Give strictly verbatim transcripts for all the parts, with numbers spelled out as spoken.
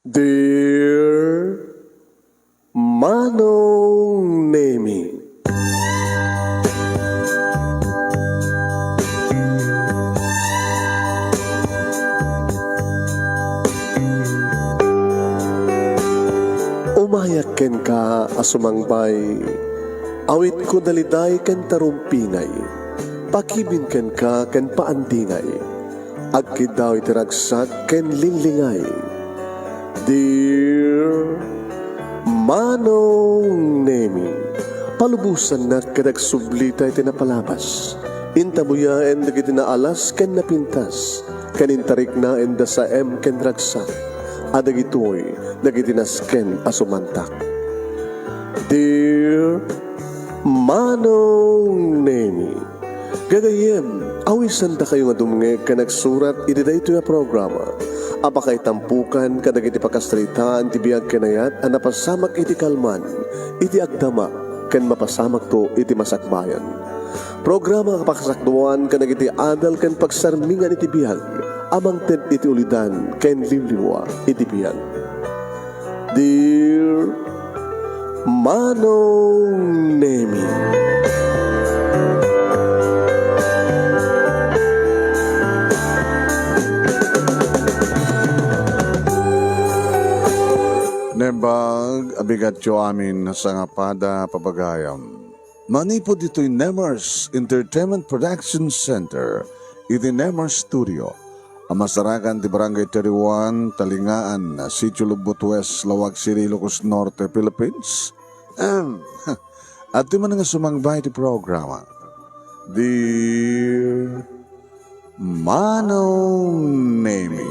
Dear Manong Nemi. Umayak kenka a sumangbay, awitko daliday ken tarumpingay, pakibin kenka ken paandingay. Agkiddaw iti ragsak ken linglingay. Dear Manong Nemi, palubosannak ket agsublita iti napalabas. Intabuyaen dagiti naalas ken napintas, ken intariknaen da saem ken ragsak, a dagitoy dagiti nasken a sumantak. Dear Manong Nemi, gagayyem, awisandakayo nga dumngeg ken agsurat iti daytoy a programa a pakaitampokan kadagiti pakasaritaan ti biag ken ayat a napasamak iti kalman, iti agdama, ken mapasamakto iti masakbayan. Programa a pakasakduan kadagiti adal ken pagsarmingan iti biag a mangted iti ulidan ken liwliwa iti biag. Dear Manong Nemi. Naimbag a bigatyo amin a sangapada, papagayam. Manipud ditoy Nemers Entertainment Production Center, iti Nemers Studio, a masarakan ti Barangay thirty-one, Talingaan, Sitio Lubot West, Laoag City, Ilocos Norte, Philippines. Ahem. Adtoy man nga sumangbay ti programa. Dear Manong Nemi.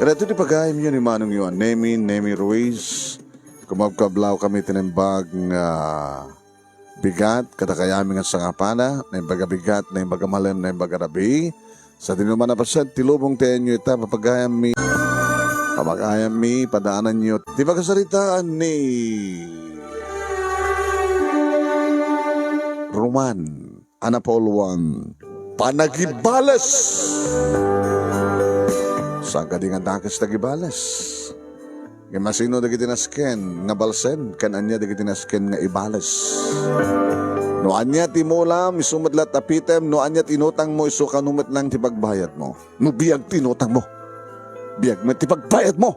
Ket adtoy ti pagayamyo ni Manongyo a Nemi, Nemi Ruiz. Kumabkablaw kami ti naimbag nga bigat, kadakayami nga sangapada, naimbag a bigat, naimbag a malem, naimbag a rabii. Sadinoman a paset ti lubong ti ayanyo ita, papagayammi, papagayammi, padaananyo ti pakasaritaan ni Roman a napauluan, panagibales. Saan kadi nga dakes ti agibales? Ngem asino dagiti nasken nga balsen ken ania dagiti nasken nga ibales? No ania ti imulam, isu met latta pitem, no ania ti inutangmo, isu kano met lang ti pagbayadmo. No biag ti inutangmo, biag met ti pagbayadmo.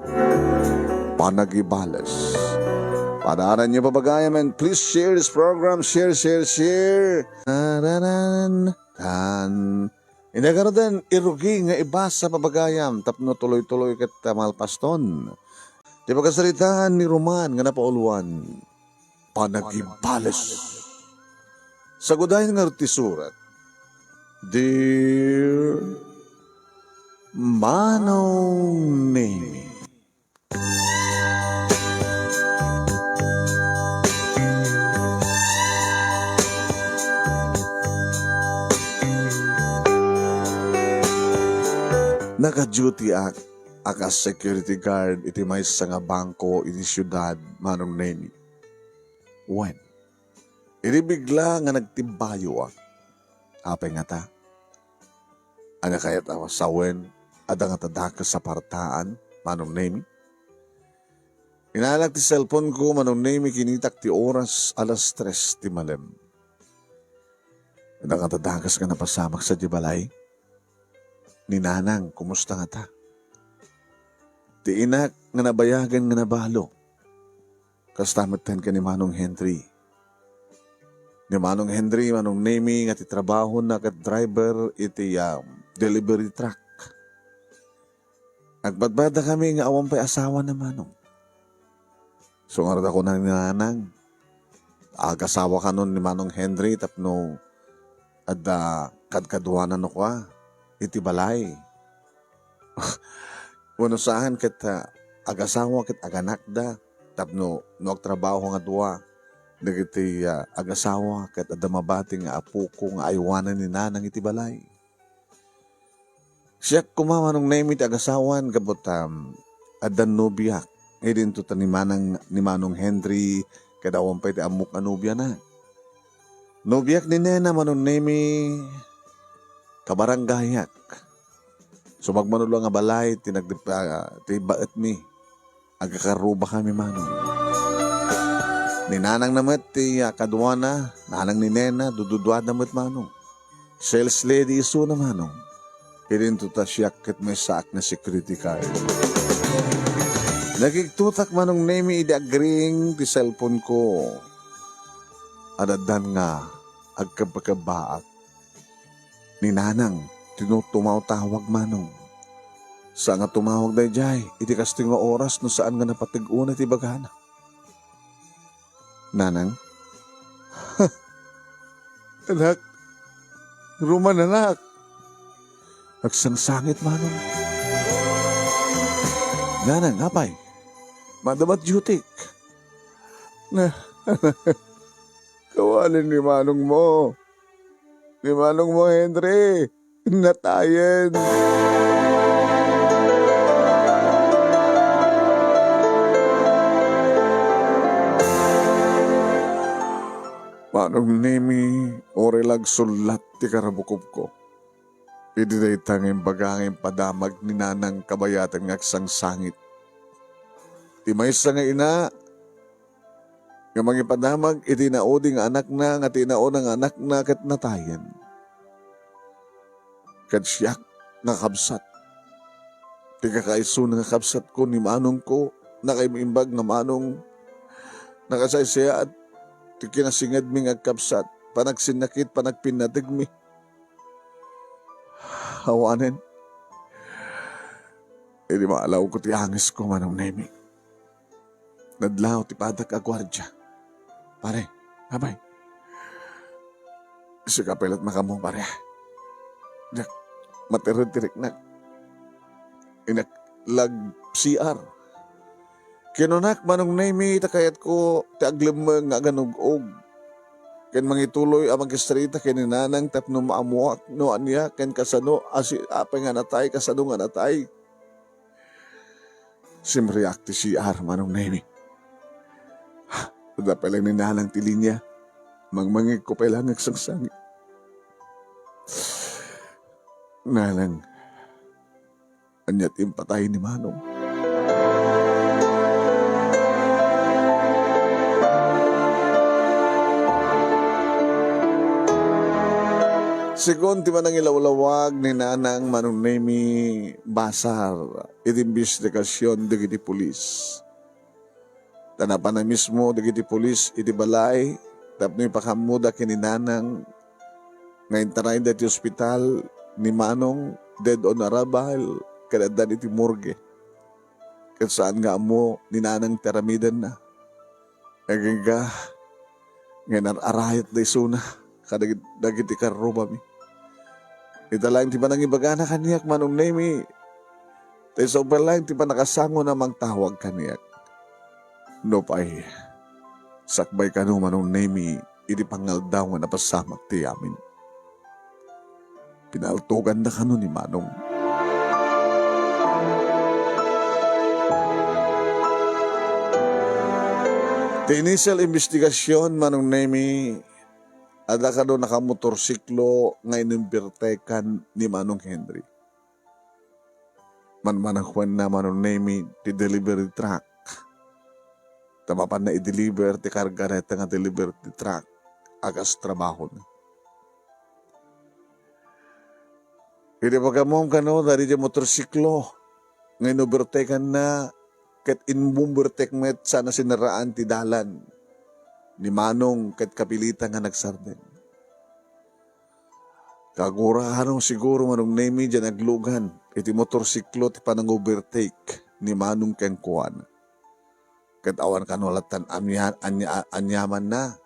Panagibales. Padaananyo, papagayam, and please share this program. Share, share, share. Tararan, tan. Inna garuden, irugi nga ibasa, papagayam, tapno tuloy-tuloy ket malpaston. Ti pakasaritaan ni Roman nga napauluan, panagibales. Sagudayen ngarud ti surat. Dear Manong Nemi. Naka-dutyak a kas security guard iti maysa nga bangko iti siudad, Manong Nemi. Wen, idi bigla nga nagtimbayoak, apay ngata? Ania kayat a sawen, adda ngata dakes a partaan, Manong Nemi? Inalak ti cellphone ko, Manong Nemi, kinitak ti oras, alas tres ti malem. Adda ngata dakes nga napasamak sadiay balay? Ni Nanang, kumusta ngata? Ti inak nga nabayagen nga nabalo. Kasta metten ken ni Manong Henry. Ni Manong Henry, Manong Nemi, nga ti trabahona ket driver iti, ah, delivery truck. Agbatbatda kami nga awan pay asawana, Manong. So, ngarud a kuna ni Nanang, agasawa kanon ni Manong Henry tapno adda kadkaduanan no kua iti balay. Wenno saan ket, ah, agasawa ket aganakda tapno no agtrabaho nga dua dagiti, ah, agasawa ket adda mabati nga apoko nga aywanen ni Nanang iti balay. Siak koma, Manong Nemi, ti agasawan gapu ta, um, addan nobiak. Idinto ta ni Manang, ni Manong Henry, kada awan pay ti ammok a nobiana. Nobiak ni Nena, Manong Nemi, kabarangayak. Subagman ulo nga balay ti nagdep-, ah, ti baetmi. Agkakarrubakami, Manong. Ni Nanang na met ti, ah, kaduana, Nanang ni Nena, dududuada met, Manong. Sales lady isuna, Manong. Idinto ta siak ket maysaak nga security guard. Nakigtotak, Manong Nemi, idi agring ti cellphone ko. Addan nga agkabkabbaak. Ni Nanang, tinu-, tumawtawag, Manong. Saan nga tumawag daydiay, iti kastoy nga oras no saan nga napateg unay ti ibagana. Nanang? Anak, Roman, anak. Agsangsangit, Manong. Nanang, apay? Madama ti duty-k. Na, kawalen ni Manong mo. Ni Manong mo, Henry. Natayen. Manong Nemi, uray la agsullat ti karabukobko. Idi dayta nga imbaga nga impadamag ni Nanang kabayatan nga agsangsangit. Ti maysa nga ina, nga mangipadamag iti naudi nga anakna, nga ti nauna nga anakna ket natayen. Ket siak nga kabsat. Ti kakaisuna nga kabsatko ni manongko, nakaim-imbag nga manong, nakasaysayaat ti kinasingedmi nga agkabsat, panagsinnakit, panagpinnategmi. Awanen, idi maalawko ti angesko, Manong Nemi. Nadlaw ti padak a guardia. Pare, apay. Sika pay laeng makaammo, pare. Diak matirud ti riknak. Inak lag-C R. Kinunak, Manong Nemi, ta kayatko ti aglemmeng nga aganug-og. Ken mangituloy a magistrita ken ni Nanang tapno maammoak no ania ken kasano a si-, apay nga natay, kasano nga natay. Simreak ti C R, Manong Nemi. Adda pay laeng ni Nanang ti linya. Mangmangegko pay laeng agsangsangit. Nanang, ania ti impatay ni Manong? Segun ti panangilawlawag ni Nanang, Manong Nemi, basar iti imbestigasion dagiti pulis. Ta napanna mismo dagiti pulis iti balay tapno ipakaammoda ken ni Nanang nga intarayda iti ospital ni Manong, dead on arrival, ket addan iti morgue. Ket saan nga ammo ni Nanang ti aramidenna. Agingga nga inar-arayatda isuna kadagit-, dagiti karrubami. Ita laeng ti panangibagana kaniak, Manong Nemi, ta isu pay laeng ti pannakasangona a mangtawag kaniak. Nupay, sakbay kano, Manong Nemi, iti pangaldaw nga napasamak ti amin. Pinaltoganda kano ni Manong. Ti initial investigasyon, Manong Nemi, adda kano nakamotorsiklo nga in-overtaken ni Manong Henry. Manmanahuenna, Manong Nemi, ti delivery truck. Ta mapanna i-deliver ti karga dayta nga delivery truck a kas trabahona. Idi pagammom kano, daydi motorsiklo nga in-overtakenna ket in-overtake met sana sinaraan ti dalan ni Manong ket kapilitan nga nagsardeng. Kagura kano siguro, Manong Nemi, diay naglugan iti motorsiklo ti panang-overtake ni Manong kenkuana. Ket awan kano lattan ania-, ania-, aniamanna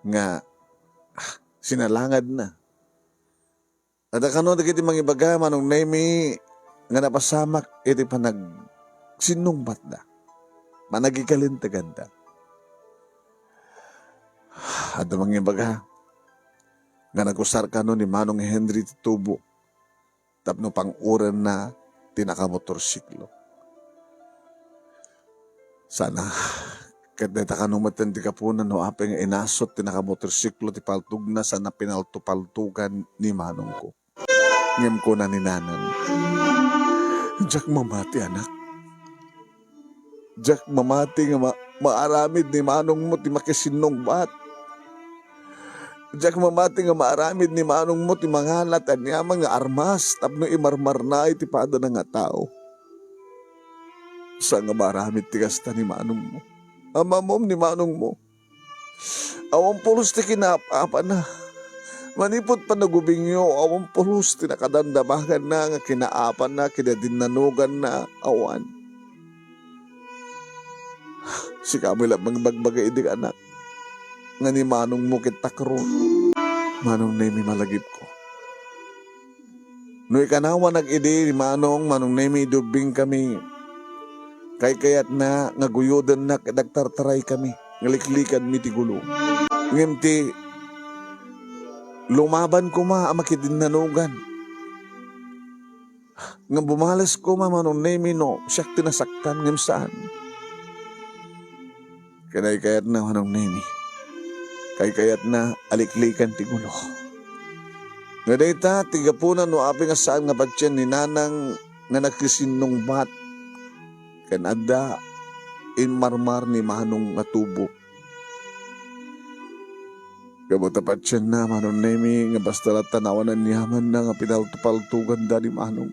nga, ah, sinalangadna. Adda kano dagiti mangibaga, Manong Nemi, nga napasamak iti panagsinnungbatda, panagikalintaganda. Adda mangibaga nga nagusar kano ni Manong Henry ti tubo tapno pang-urenna ti nakamotorsiklo. Sana ket dayta kano metten ti gapuna no apay nga inasut ti nakamotorsiklo ti paltogna sana pinaltopaltogan ni manongko. Ngem kuna ni Nanang, "Diak mamati, anak. Diak mamati nga ma-, maaramid ni manongmo ti makisinnungbat. Diak mamati nga maaramid ni manongmo ti mangalat aniaman nga armas tapno imarmarna iti padana nga tao. Saan nga maaramid ti kasta ni manongmo. Ammom ni manongmo. Awan pulos ti kinaap-apana. Manipud pannagubingyo, awan pulos ti nakadamdamaganna nga kinaapanna, kinadinnanoganna, awan. Sika met la mangbagbaga idi, anak, nga ni manongmo ket takron." Manong Nemi, malagipko. No ikanawanak idi ni Manong, Manong Nemi, idi ubbingkami, kaykayatna nga guyodennak ket agtartaraykami nga liklikanmi ti gulo. Ngem ti lumaban koma a makidinnanogan nga bumales koma, Manong Nemi, no siak ti nasaktan, ngem saan. Kinaykayatna, Manong Nemi. Kaykayatna a liklikan ti gulo. Nga dayta ti gapuna no apay nga saan nga patien ni Nanang nga nakisinnungbat ken adda immarmar ni Manong nga tubo. Gapu ta patienna, Manong Nemi, nga basta latta awan aniamanna nga pinaltupaltuganda ni Manong.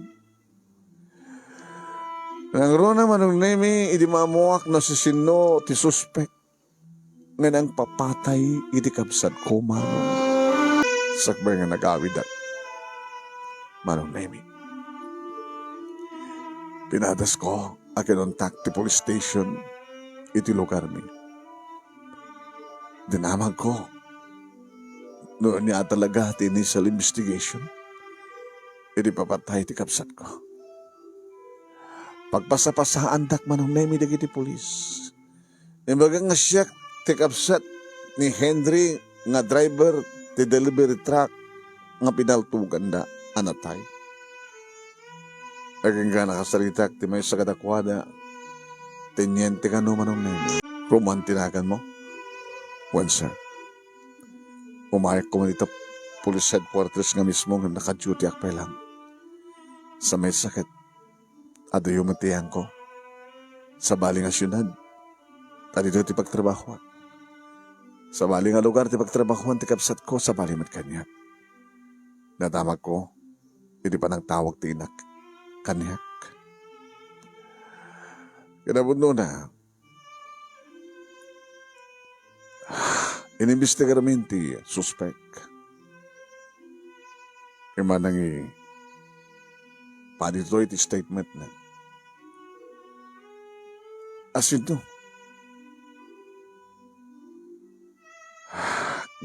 Nangruna, Manong Nemi, idi maammoak no siasino ti suspek nga nangpapatay iti kabsatko, Manong. Sakbay nga nagawidak, Manong Nemi, pinadasko a kinuntak ti police station iti lugarmi. Dinamagko no ania talaga ti initial investigation idi papatay ti kabsatko. Pagpasapasaandak, Manong Nemi, dagiti pulis. Imbagak nga siak ti kabsat ni Henry nga driver ti delivery truck nga pinaltuganda a natay. Agingga nakasaritak ti maysa kadakuada, teniente kano, Manong Nemi. Roman ti naganmo? Wen, sir. Umayak koma dita police headquarters nga mismo ngem nakaduty-ak pay lang. Sa maysa ket, adayo met ti yangko. Sabali nga siudad, ta ditoy ti pagtrabahoak. Sabali nga lugar ti pagtrabahoan ti kabsatko, sabali met kaniak. Nadamagko iti panangtawag ti inak kaniak. Kinapudnona, inimbestigarmin ti suspek. Imanang i-, padi toy ti statementna. Asino?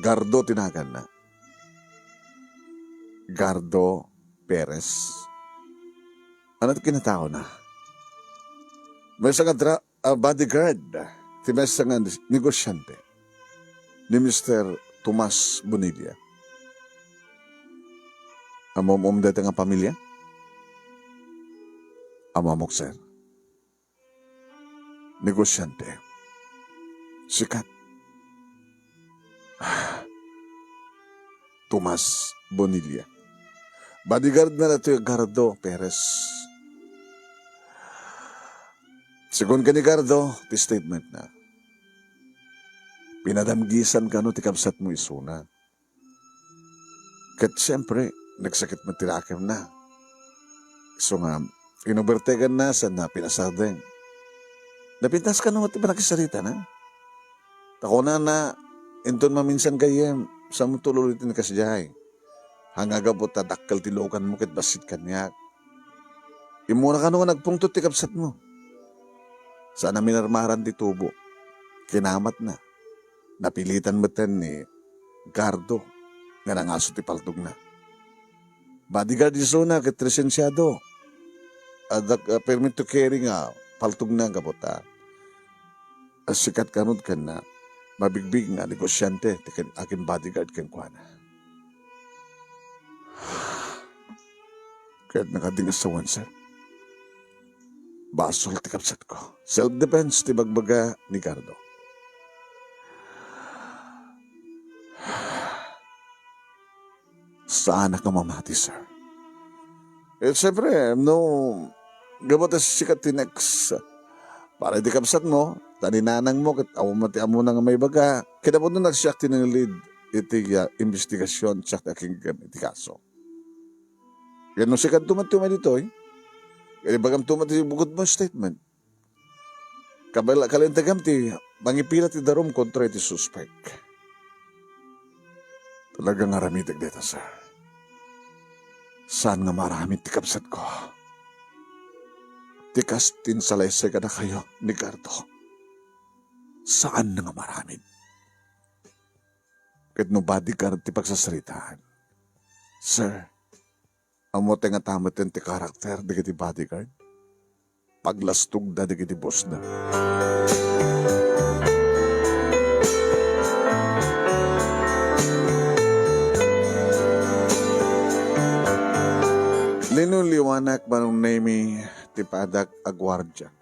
Gardo ti naganna. Gardo Perez. Ania ti kinataona? Maysa nga dra-, a bodyguard ti maysa nga negosyante ni Mister Tomas Bonilla. Ammom dayta nga pamilia? Ammok, sir. Negosyante. Sikat. Tomas Bonilla. Bodyguard na daytoy Gardo Perez. Segun ken ni Gardo, ti statementna, pinadamgisan kano ti kabsatmo isuna. Ket siempre, nagsakit met ti lakemna. Isu nga, in-overtakenna, sana pinasardeng. Napintas kano met ti panagsaritana. Ta kunana, inton maminsan gayyem, saanmo ti ulitin kasdiay. Haan nga gapu ta dakkel ti luganmo ket bassit kaniak. Immuna kano nga nagpungtot ti kabsatmo. Saan a minarmaran ti tubo. Kinamatna. Napilitan metten ni Gardo nga nangaso ti paltogna. Bodyguard isuna ket lisensiado. Adda, ah, permit to carry nga paltogna gapu ta, ah, sikat kano ken, ah, mabigbig nga negosyante ti ken-, akin bodyguard kenkuana. Ket nakadingasawan, sir. Basol ti kabsatko. Self-defense ti bagbaga ni Gardo. Saanak a mamati, sir. Eh, siyempre, no, gapu ta sika ti next, para iti kabsatmo, ta ni nanangmo, ket awan met ti ammona nga maibaga, kinapudno siak ti nanglead iti, ah, investigasyon, siak ti akinggem iti kaso. Ket no sika met ti umay ditoy, ket ibagamto met ti bukod mo statement. Kabala-, kalintegam ti mangipila ti darum kontra iti suspek. Talaga nga aramidek dayta, sir. Saan nga maaramid ti kabsatko. Ti kas ti insalaysay kadakayo ni Gardo. Saan nga maaramid. Ket no bodyguard ti pagsasaritaan, sir, ammo ti nga tameten ti karakter dagiti bodyguard? Paglastogda dagiti bossda. Linuliwanak, Manong Nemy, ti padak a guardia.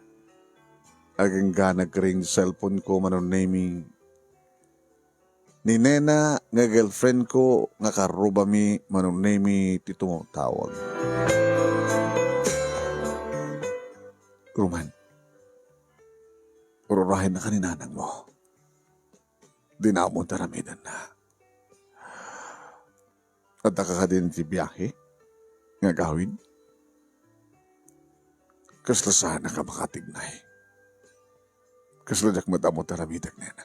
Agingga nagring cellphone ko, Manong Nemy. Ni Nena nga girlfriend ko nga karrubami, Manong Nemy, ti tumawtawag. Roman, ururayen na ka ni nanangmo. Dinamon ta aramidenna. Adda ka kadin ti biahe nga agawid? Kasla saan a ka makatignay. Kasla diak met ammo ti aramidek, nena.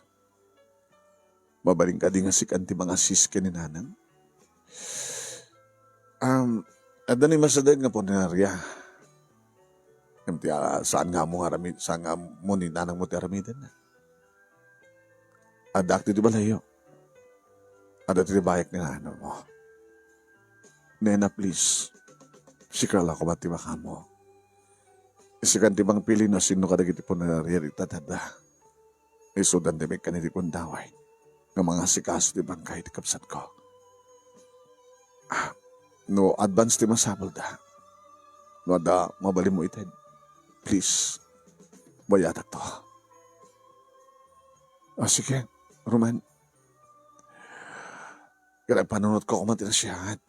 Mabalin kadi nga sikan ti mangassist ken ni nanang? Um, adda ni masadeg nga punerarya. Ngem ti, ah, saan nga ammo nga aramid, saan nga ammo ni nanangmo ti aramiden? Addaak ditoy balayyo. Adda ti bayek ni nanangmo. Nena, please. Sika la koma ti makanmo. Sikan ti mangpili no sino kadagiti punerarya ti itadda. Isudan ti mekanikon daway nga mangasikaso ti bangkay ti kabsatko. Ah, no advance ti masapulda. No adda mabalinmo ited, please, bayatakto. Ah, sige, Roman. Agpanunotko koma ti nasiat.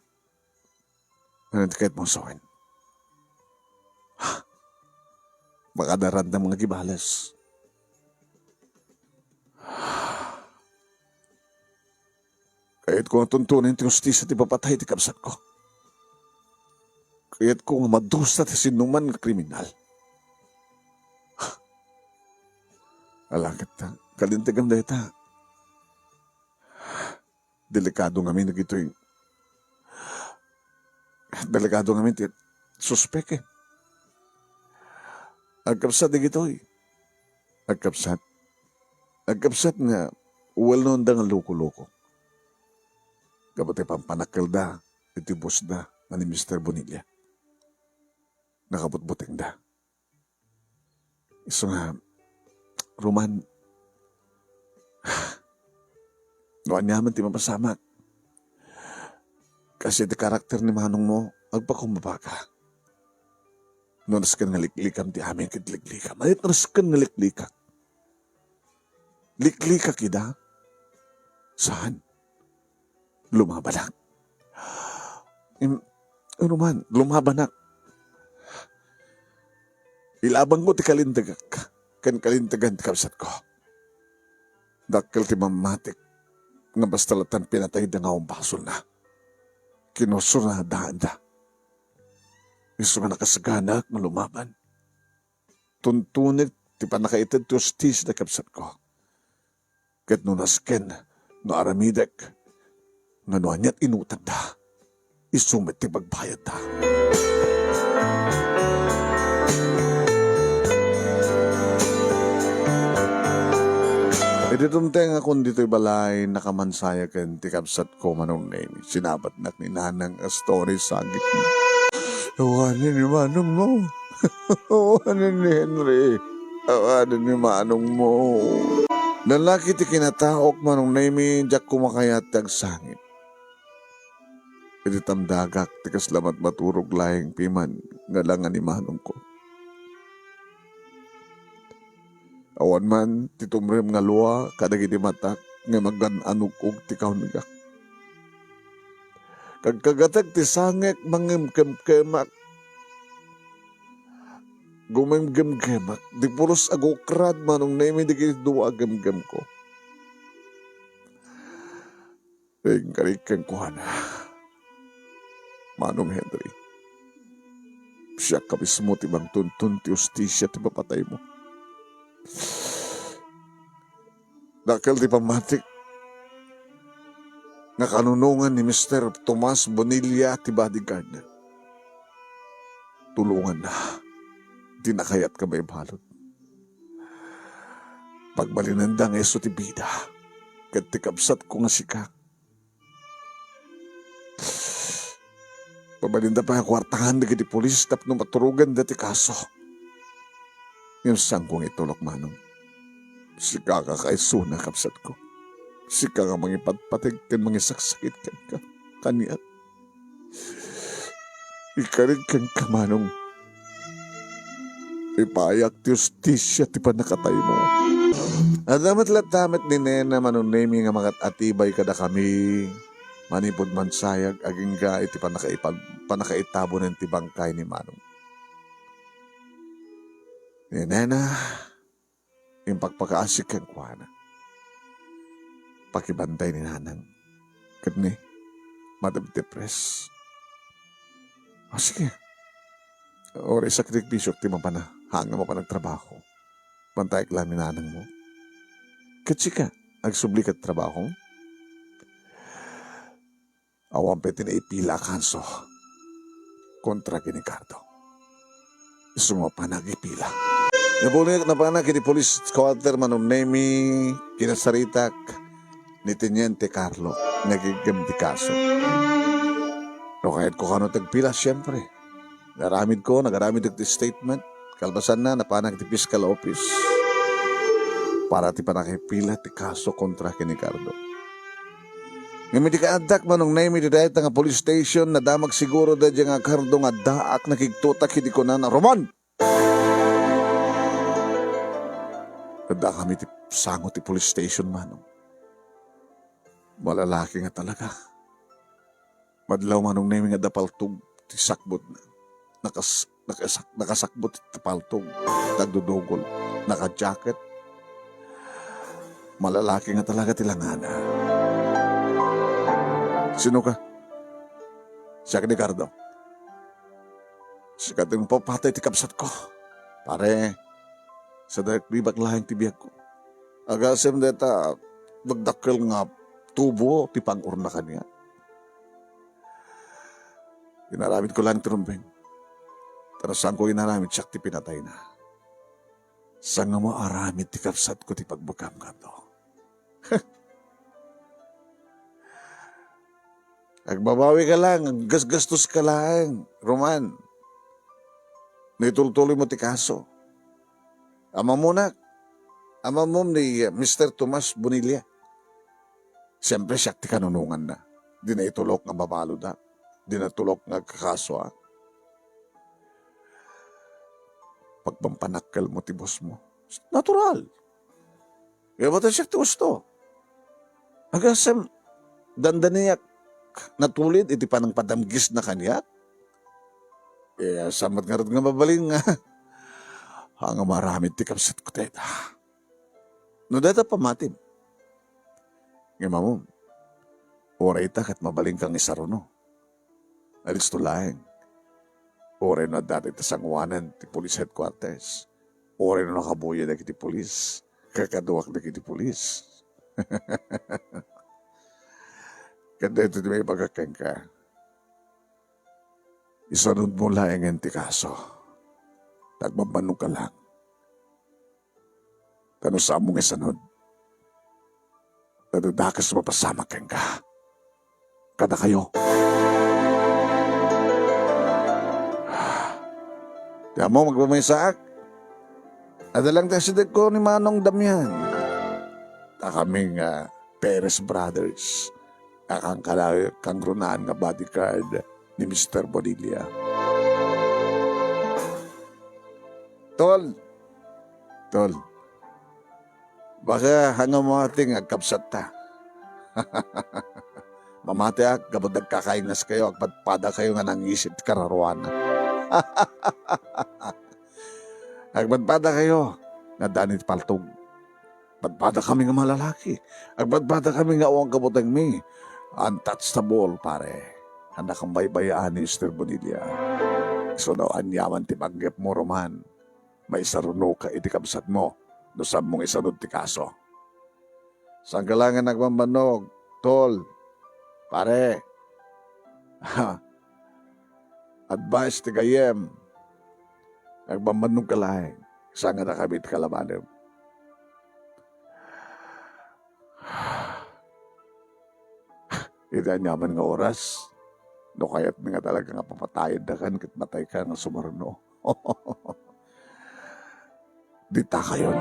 Ano ti kayatmo a sawen? Ha? Makadaran ta nga agibales. Kayatko nga tuntunen ti hustisia ti ipapatay ti kabsatko. Kayatko nga madusa ti sinuman nga kriminal. Ala ket ta, kalintegam dayta. Delikado ngamin dagitoy. Delikado ngamin ti suspek, eh. Agkabsat dagitoy. Agkabsat. Agkabsat nga well known da nga loko-loko. Gapu ti pampanakkelda iti bossda nga ni Mister Bonilla. Nakabutbutengda. Isu nga, Roman, no aniaman ti mapasamak, kas iti karakter ni manongmo, agpakumbaba ka. No nasken nga liklikam ti amin ket liklikam. Ania ti nasken nga liklikak? Liklikak ida? Saan? Lumabanak. Im-, ano man, lumabanak. Ilabanko ti kalintegak ken kalintegan ti kabsatko. Dakkel ti mammatik nga basta latta pinatayda nga awan basolna. Kinursorada. Isu nga nakasaganak nga lumaban. Tuntunek ti pannakaited ti hustisia ti kabsatko. Ket no nasken, no aramidek nga no aniat inutangda, isu met ti pagbayadda. Iti tunteng a kun ditoy balay, nakamansaya ken ti kabsatko, Manong Nemy. Sinabatnak ni Nanang a story sa gitna. Awanen ni manongmo. Awanen ni Henry. Awanen ni manongmo. Nalaki ti kinataok, Manong Nemy, diak koma kayat ti agsangit. Iti tamdagak ti kasla matmaturog laeng piman nga langa ni manongko. Awan man ti tumrem nga lua kadagiti matak nga magan-anugog ti kaungegak. Kagkagatek ti sangek, mangimkemkemak, gumgemgemak, di pulos a gukrad, Manong Nemi, dagiti dua a gemgemko. Inkarik kenkuana, Manong Henry. Siak a mismo ti mangtuntun ti hustisia ti mapataymo. Dakkel ti pammatik nga kanunongan ni Mister Tomas Bonilla ti bodyguard. Tulonganna ti nakayatka maibalud. Pagbalinanda nga isu ti bida ket ti kabsatko nga sika. Pabalinda pay a kuartahan dagiti pulis tapno maturoganda ti kaso. Ngem saanko nga itulok, Manong. Sika nga kaisuna, kabsatko. Sika nga mangipatpateg ken mangisaksakit kenka, kaniak. Ikarik kenka, Manong. Ipayak ti hustisia ti pannakataymo. Adda met latta met ni Nena, Manong Nemi, nga mangat-atibay kadakami manipud mansayag agingga iti pannakaipag-, pannakaitabunen ti bangkay ni Manong. Ni Nena, impakpakaasik kenkuana. Pakibantay ni Nanang. Ket ni, madepdepres. O, sige. Uray sakripisio ti mapana, haan nga mapan agtrabaho. Bantayek laeng ni nanangmo. Ket sika, agsubli ka ti trabaho? Awan pay ti naipila a kaso kontra ken ni Cardo. Isu nga mapan agipila. Napuli-, napanak iti police quarter, Manong Nemi, kinasaritak ni Teniente Carlo nga aggem ti kaso. No kayatko kano ti agpila, siempre. Nagaramidko, nagaramidek ti statement. Kalpasanna, napanak iti fiscal office para ti pannakipila ti kaso kontra ken ni Cardo. Ngem idi kaaddak, Manong Nemi, iti dayta nga police station, nadamag siguro daydiay nga Cardo nga addaak, nakigtotak idi kunana, "Roman!" Adda kami ti sango ti police station, Manong. Malalaki nga talaga. Madlaw, Manong Nemi, nga adda paltog ti sakbutna. Nakas-, nakasak-, nakasakbut ti paltog, ti agdudugol, naka-jacket. Malalaki nga talaga ti langana. "Sino ka?" "Siak ni Cardo." "Sika ti mapapatay ti kabsatko." "Pare, sadakriba laeng ti biagko. Agasem dayta dakdakkel nga tubo ti pang-urna kaniak. Inaramidko laeng ti rumbeng. Ta no saanko inaramid, siak ti pinatayna. Saan nga maaramid ti kabsatko ti pagbagam, Cardo?" "Agbabawi ka laeng, aggasgastos ka laeng, Roman. No itultuloy mo ti kaso. Amamon, amamom ni, uh, Mister Tomas Bonilla. Siempre, siak ti kanunonganna. Dina itulok nga mabaludak. Dina itulok nga agkakasoak. Pagpampanakkel mo ti boss mo." "Natural. Kaya ba ta siak ti gusto? Agasem, dandaniak natulid iti panangpadamgisna kaniak. Kaya saan met ngarud nga mabalin nga, haan nga maaramid ti kabsatko dayta? No dayta pammatim. Ngem ammom, uray ita ket mabalinka nga isaruno. Alisto laeng. Uray no adda dayta sangoanan ti police headquarters. Uray no nakabuya dagiti pulis. Kakaduak dagiti pulis." "Ket daytoy ti maibagak kenka. Isanudmo laengen ti kaso. Ta agbambannog ka laeng. Ta no saanmo nga isanud, ta dakes mapasamak kenka, kadakayo." Ti ammom, agpamaysaak. Adda laeng ti asidegko ni Manong Damian. Ta kami nga Perez Brothers. Akan kalayo kangrunaan nga bodyguard ni Mister Bonilla. Tol, tol, baka haan nga mamati nga agkabsatta. Mamatiak gapu ta agkakaingaskayo, agpadpadakayo nga nangisit ti kararuana. Agbadbadakayo nga adda ni paltog. Badbadakami nga malalaki. Agbadbadakami nga awan kabutengmi. Untouchable, pare. Adda kang baybayaan ni Mister Bonilla. Isu no aniaman ti panggepmo, Roman, maisarunoka iti kabsatmo no saanmo nga isanud ti kaso. Saanka laeng nga nagbambannog, tol, pare. Ha? Advice ti gayyem. Nagbambannog ka laeng. Saan nga nakabit ka labanem. Iti aniaman nga oras, no kayatmi nga talaga nga papatayendakan ket matayka nga sumaruno. Ditakayon.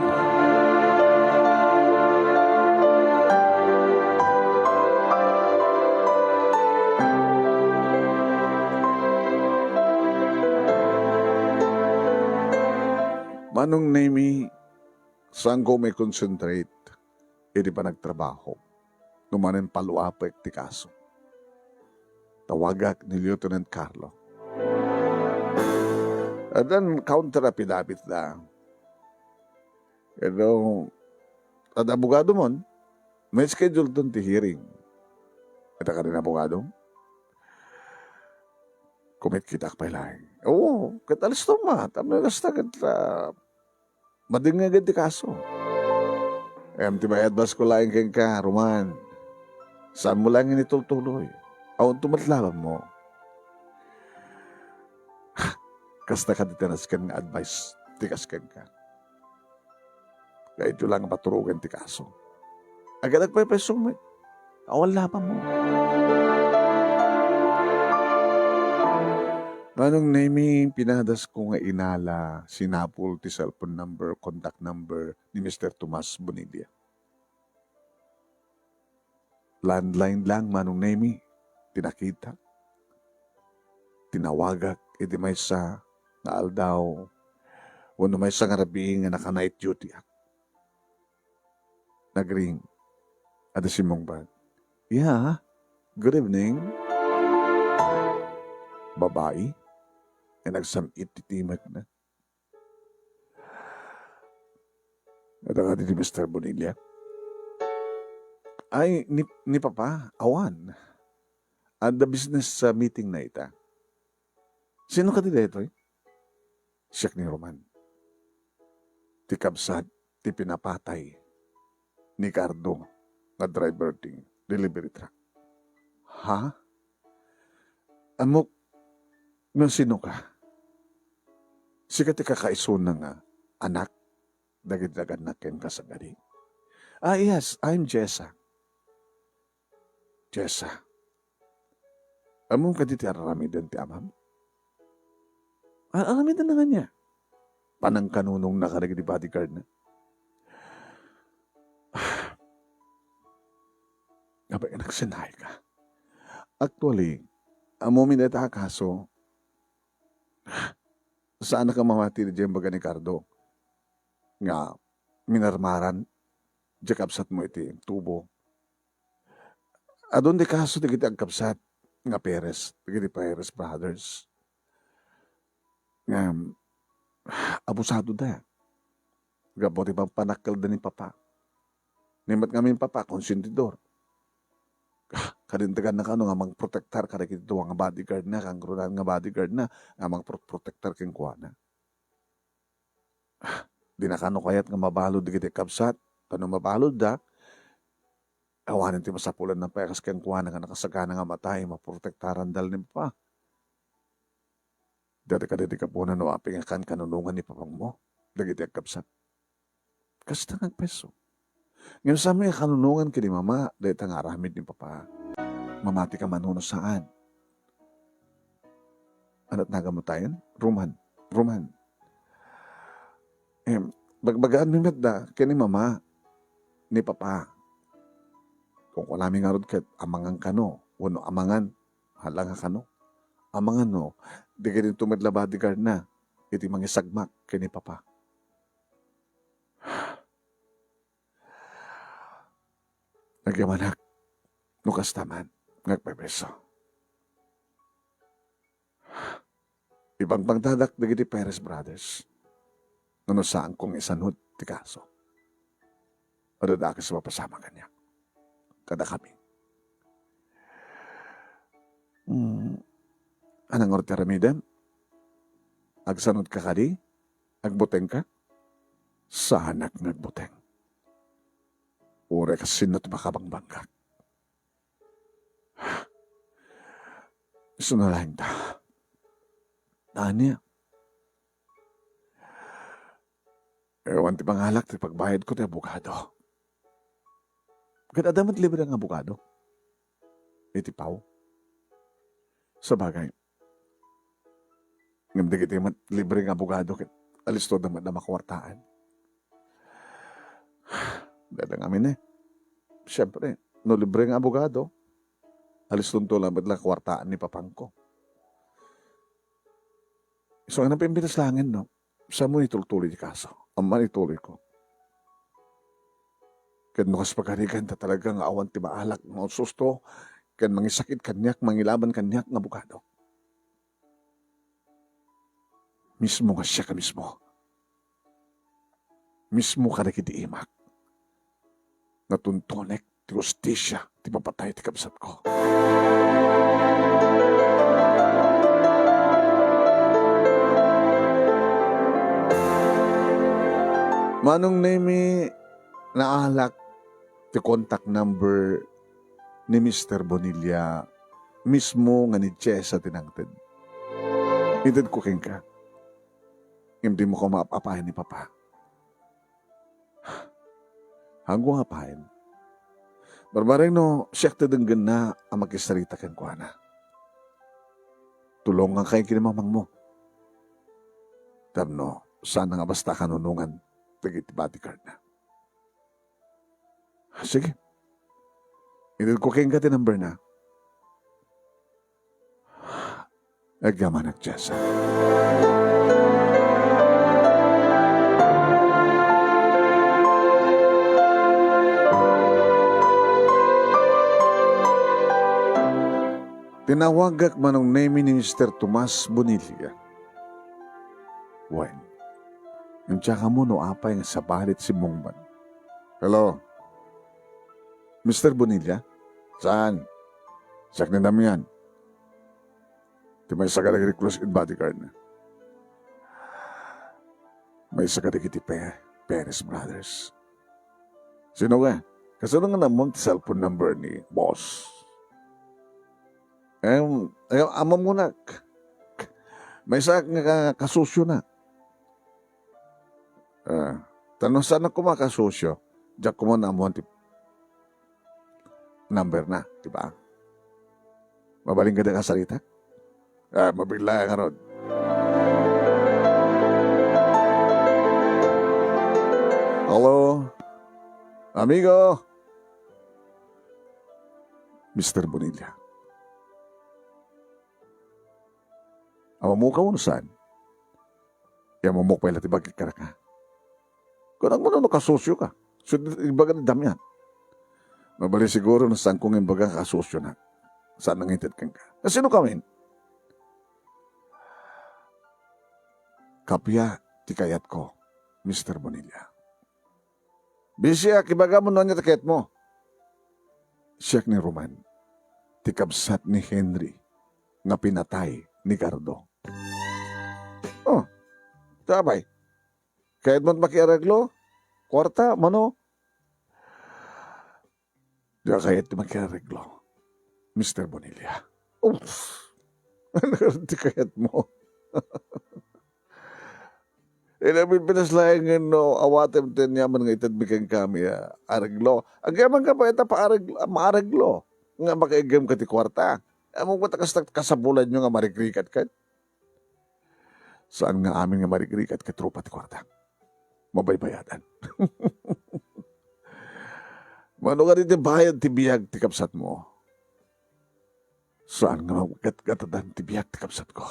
Manong Nemy, saanko umay concentrate iti panagtrabaho no manen paluapek ti kaso. Tawagak ni Lieutenant Carlo. Addan counter affidavit da. Pero, adda abogado mon, may schedule ton ti hearing. Ita ka rin abogado? Kumitkitaak pay laeng. Oo, ket alisto ma. Tapno kasta ket, ah, madengngeg ti kaso. Ngem ti may advice ko laeng kenka, Roman, saanmo laeng nga itultuloy. Awan to met labanmo. Kasta kadi ti nasken nga advice ti kas kenka. Kayatyo laeng nga paturogen ti kaso. Agad agpaypayso met. Awan labanmo. Manong Nemy, pinadasko nga inala, sinapol ti cellphone number, contact number ni Mister Tomas Bonilla. Landline lang, Manong Nemy, ti nakitak. Tinawagak iti maysa nga aldaw, wenno maysa nga rabii nga naka-night duty ak. Nagring. Adda simmungbat. "Yeah, good evening." Babai nga nagsam-it ti timekna. Adda kadi ni Mister Bonilla? Ay, ni, ni Papa, awan. Adda business sa meeting na ita. Sino kadi daytoy? Siak ni Roman. Ti kabsat ti pinapatay ni Cardo nga driver ti delivery truck. Ha? Ammok no sino ka? Sika ti kakaisuna nga anak dagiti nagannak kenka sagadi? Ah, yes, I'm Jessa. Jessa. Ammom kadi ti ar-aramiden ti amam? Ar-aramiden na nga niya. Panangkanunongna kadagiti bodyguard na. Abay, nagsinay ka. Actually, ammom dayta a kaso, saanak a mamati diay imbaga ni Cardo nga minarmaran diay kabsatmo iti tubo. Adun ti kaso dagiti agkabsat nga Perez, dagiti Perez brothers. Ngem, abusadoda. Gapu ti pampanakkelda ni Papa. Ni met ngamin Papa, konsentidor. Ah, kalinteganna kano nga mangprotektar kadagiti dua nga bodyguard na, kangrunan nga bodyguard na, nga mangprotektar kenkuana. Ah, di na kano kayat nga mabalud dagiti kabsat, ta no mabaludda, awanen ti masapulanna pay a kas kenkuana nga nakasagana nga matay, maprotektaran dal ni Papa. Dati kadagiti gapuna no apay nga kan-, kanunongan ni papangmo dagiti agkabsat. Kasta nga agpayso. Ngem saan nga kanunongan ken ni Mama dayta nga aramid ni Papa. Mamati ka man wenno saan? Anat nagamutayan? Roman. Roman. Em, bagbagaanmi met da ken ni Mama, ni Papa. Kunkunami ngarud ket amangan kano, wenno amangan, hala nga kano. Amangan no, dagiti met la bodyguard na, iti mangisagmak ken ni Papa. Nagyamanak, no kasta man, nga agpaypayso. Ibangbantadak dagiti Perez brothers. no, no saanko nga isanud ti kaso. Adda dakes a mapasama kaniak. Kadakami. Hmm. Ania ngarud ti aramidem? Agsanudka kadi? Agbutengka? Saanak nga agbuteng. Uray kasinna ti makabangbanggak. Isu na laeng ta. Ania? Awan ti pangalak ti pagbayadko ti abogado. Ket adda met libre nga abogado iti Pau. Sabagay, ngem dagiti met libre nga abogado ket alistoda met a makuartaan. Dada ngamin, eh. Siempre, no libre nga abogado, alistonto lamet la kuartaan ni papangko. Isu nga napimpitas laengen, no? Saanmo itultuloy ti kaso. Ammo nga ituloyko. Ket no kas pagarigan ta talaga nga awan ti maalak nga ususto ken mangisakit kaniak, mangilaban kaniak nga abogado. Mismo nga siak mismo. Mismo kadagiti imak. Nga tuntunek ti hustisia ti papatay ti kabsatko. Manong Nemi, naalak ti contact number ni Mister Bonilla mismo nga ni Jessa ti nangted. Itedko kenka. Ngem dimo koma ap-apayen ni Papa. Haanko nga apayen. Barbareng no siak ti denggenna a makisarita kenkuana. Tulonganka ken ni mamangmo. Tapno saan nga basta kanunongan dagiti bodyguardna. Sige. Itedko kenka ti numberna. Agyamanak, Jessa. Tinawagak, Manong Nemi, ni Mister Tomas Bonilla. Wen, ngem diak ammo no apay nga sabali ti simmungbat. Hello? Mister Bonilla? Saan? Siak ni Damian. Ti maysa kadagiti close in bodyguard na. Maysa kadagiti Pe-, Perez Brothers. Sino ka? Kasano nga nammo ti cellphone number ni boss? Em, em, amam mo na. Maysa nga ka-, kasosyo na. Ah, ta no saan a koma kasosyo, diak koma naammoan ti number na, di ba? Mabalin ka da kasarita? Ah, mabigla ka ngarud. Hello? Amigo? Mister Bonilla. Amamok ka wenno saan? Amamok pay la ti bagik kenka. Kunak mo no kasosyo ka. So, ibaga ni Damian. Mabalin siguro no saanko nga imbaga nga kasosyo na. Saan nga inted kenka? Kasino ka, men? Kappia ti kayatko, Mister Bonilla. Bisiak, ibagam no ania ti kayatmo. Siak ni Roman, ti kabsat ni Henry nga pinatay ni Gardo. Oh, ta apay, kayatmo ti makiareglo? Kuarta, mano? Diak kayat ti makiareglo, Mister Bonilla. Oops! Ania ti kayatmo? Ila, Pilipinas laeng no awatem ti aniaman nga itedmi kenka nga areglo. Agyamanka pay ta paareglo, maareglo nga makaiggem ka ti kuarta. Ammok met a kasta kasapulanyo nga marigrigat ket. Saan nga amin nga marigrigat ket rupa ti kuarta. Mabaybayadan. Mano kadi ti bayad ti biag ti kabsatmo? Saan nga magatgatadan ti biag ti kabsatko?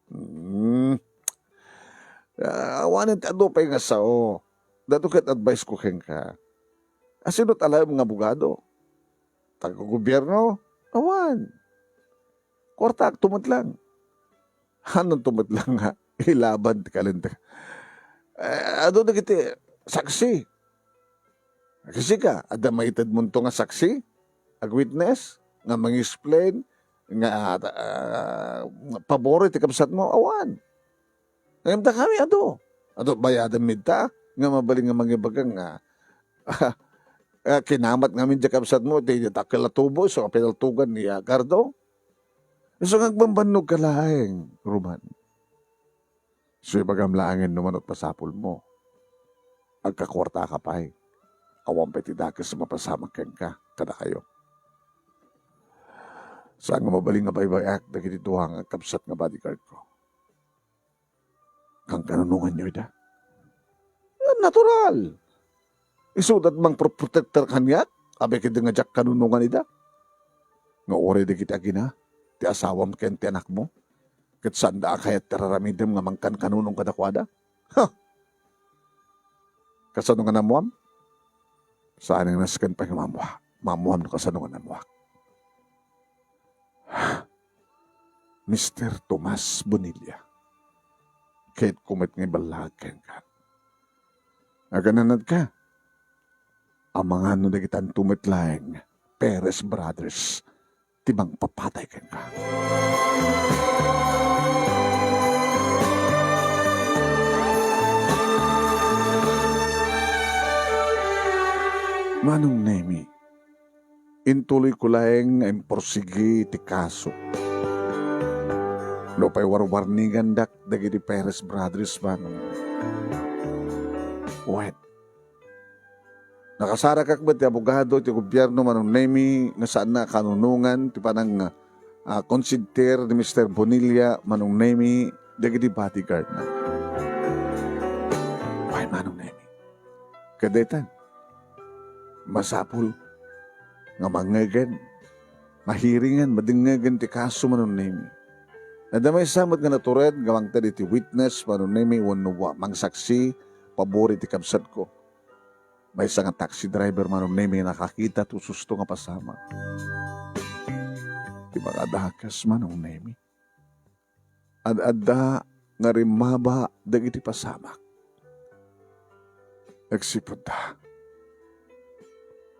Hmm. Ah, awanen ti adu pay nga sao. Daytoy ket advice ko kenka. Asino ti alaem nga abogado? Taga-gobierno? Awan. Kuartaakto met lang. Hananto met lang nga ilaban ti kalinteg. Eh, adu dagiti saksi. Kasika, adda maitedmonto nga saksi, ag-witness, nga mangi-explain, nga, ah, pabor iti kabsatmo? Awan. Ngem dakami adu. Adu, bayadan mi ita, nga mabalin nga mangibaga nga, ah, kinamat ngamin diay kabsatmo, ti dakkel a tubo, isu a pinaltogan ni, ah, Gardo. Isu nga agbambannogka laeng, Roman. Isu ibagam laengen no manok masapulmo. Agkakuartaka pay. Awan pay ti dakes a mapasamak kenka, kadakayo. Saan nga mabalin nga baybay-ak dagiti dua nga kabsat nga bodyguard ko. Kankanunonganyo ida? Natural. Isuda ti mangproprotektar kaniak, abay ketdi nga diak kanunongan ida. Nga uray dagiti agina, ti asawam ken ti anakmo, ket saanda a kayat ti ar-aramidem nga mangkankanunong kadakuada? Ha! Kasano nga naammoam? Saan nga nasken pay nga maammoa-, maammoam no kasano nga naammoak. Mister Tomas Bonilla, kayatko met nga iballaag kenka. Agananadka, amangan no dagitanto met laeng Perez Brothers ti mangpapatay kenka. Manong Nemi, intuloyko laeng nga imporsigi ti kaso. Nupay warwarningandak dagiti Perez Brothers, Manong. Wen, nakasarakak met ti abogado ti gobierno, Manong Nemi, nga saanna a kanunongan ti panang, ah, konsentir ni Mister Bonilla, Manong Nemi, dagiti bodyguardna. Wen, Manong Nemi. Kadaytan, masapul nga mangngegen, mahiringen, madengngegen ti kaso, Manong Nemi. Adda maysa met nga natured nga mangted iti witness, Manong Nemi, wenno wa-, mangsaksi pabor iti kabsatko. Maysa nga taxi driver, Manong Nemi, nga nakakita ti ususto nga pasamak. Ti makadakes, Manong Nemi. Ad-adda nga rimmaba dagiti pasamak. Agsipud ta,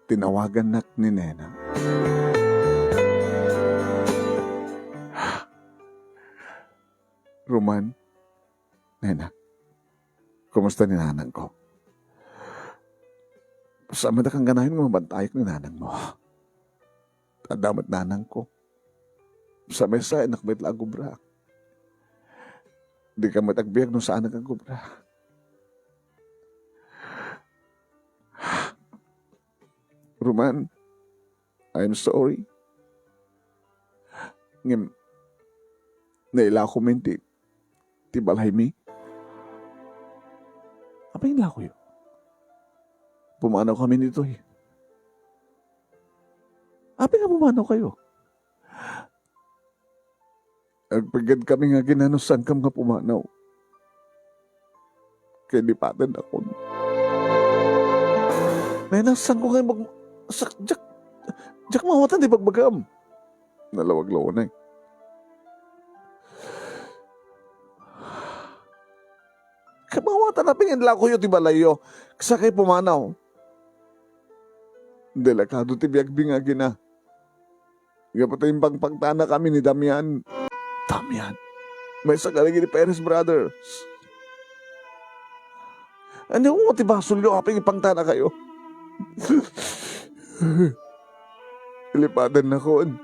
tinawagannak ni Nena. Roman, Nena, kumusta ni nanangko? Saan met a kangganayon nga mabantayek ni nanangmo. Adda met nanangko. Sa maysa, innak met la agubra. Dika met agbiag no saanak agubra. Roman, I'm sorry. Ngem, nailako min ti, ti balaymi. Apay nga ilakoyo? Pumanaw kami ditoy. Apay nga pumanaw kayo? Agpiged kami nga agina no saankam nga pumanaw. Ket lipatennakon. Nena, saanko nga mag-, sa-, diak, diak maawatan ti bagbagam. Nalawag la unay. Ket maawatan, apay nga ilakoyo ti balayyo, kasakay pumanaw. Delikado ti biagmi nga agina. Gapu ta impangpangtanakami ni Damian. Damian? Maysa kadagiti Perez Brothers. Ania ti basolyo, apay nga ipangtanakayo? Lipatennakon.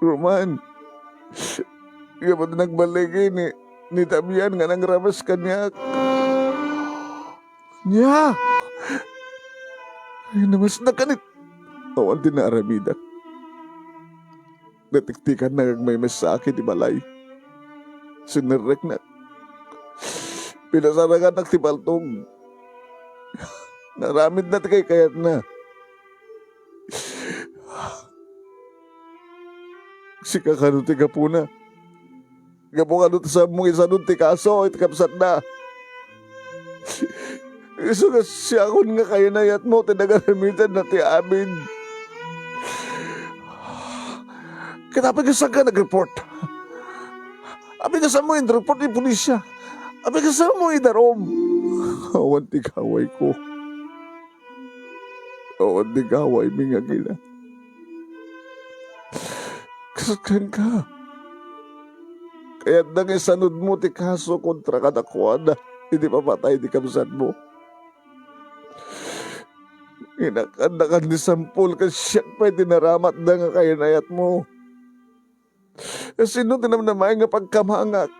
Roman. Gapu ta nagballigi ni, ni Damian nga nangramas kaniak. Nia? Ay, namasnak kanit. Awan ti naaramidak. Natiktikannak nga agmaymaysaak iti balay. Sinerreknak. Pinasarangannak ti paltog. Naramidna ti kaykayatna. Sika kano ti gapuna? Gapu kano ta saanmo nga isanud ti kaso iti kabsatna? Isu nga siakon nga kainayatmo ti nagaramidenna ti amin. Ket apay nga saanka nag-report? Apay nga saanmo in-report iti pulisya? Apay nga saanmo idarum? Awan ti gawayko. Awan ti gawaymi nga agina. Kas kenka. Kayatda nga isanudmo ti kaso kontra kadakuada iti papatay ti kabsatmo. Inakadnakan ni Sampol ket siak pay ti naramatda nga kainayatmo. Sino ti namnamaen nga pagkamangak?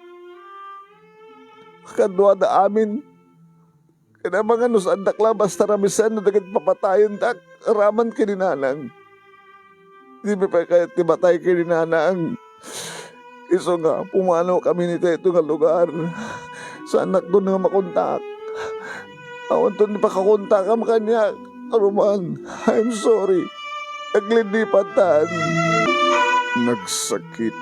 Kaduada amin. Ket amangan no saandak la basta ramisen no dagiti papatayendak, raman ken ni nanang. Dimi pay kayat ti matay ken ni nanang. Isu nga, pumanawkami iti daytoy nga lugar. Saannak nga makontak. Awanto ni pakakontakam kaniak. Roman, I'm sorry. Aglidipatan. Nagsakit.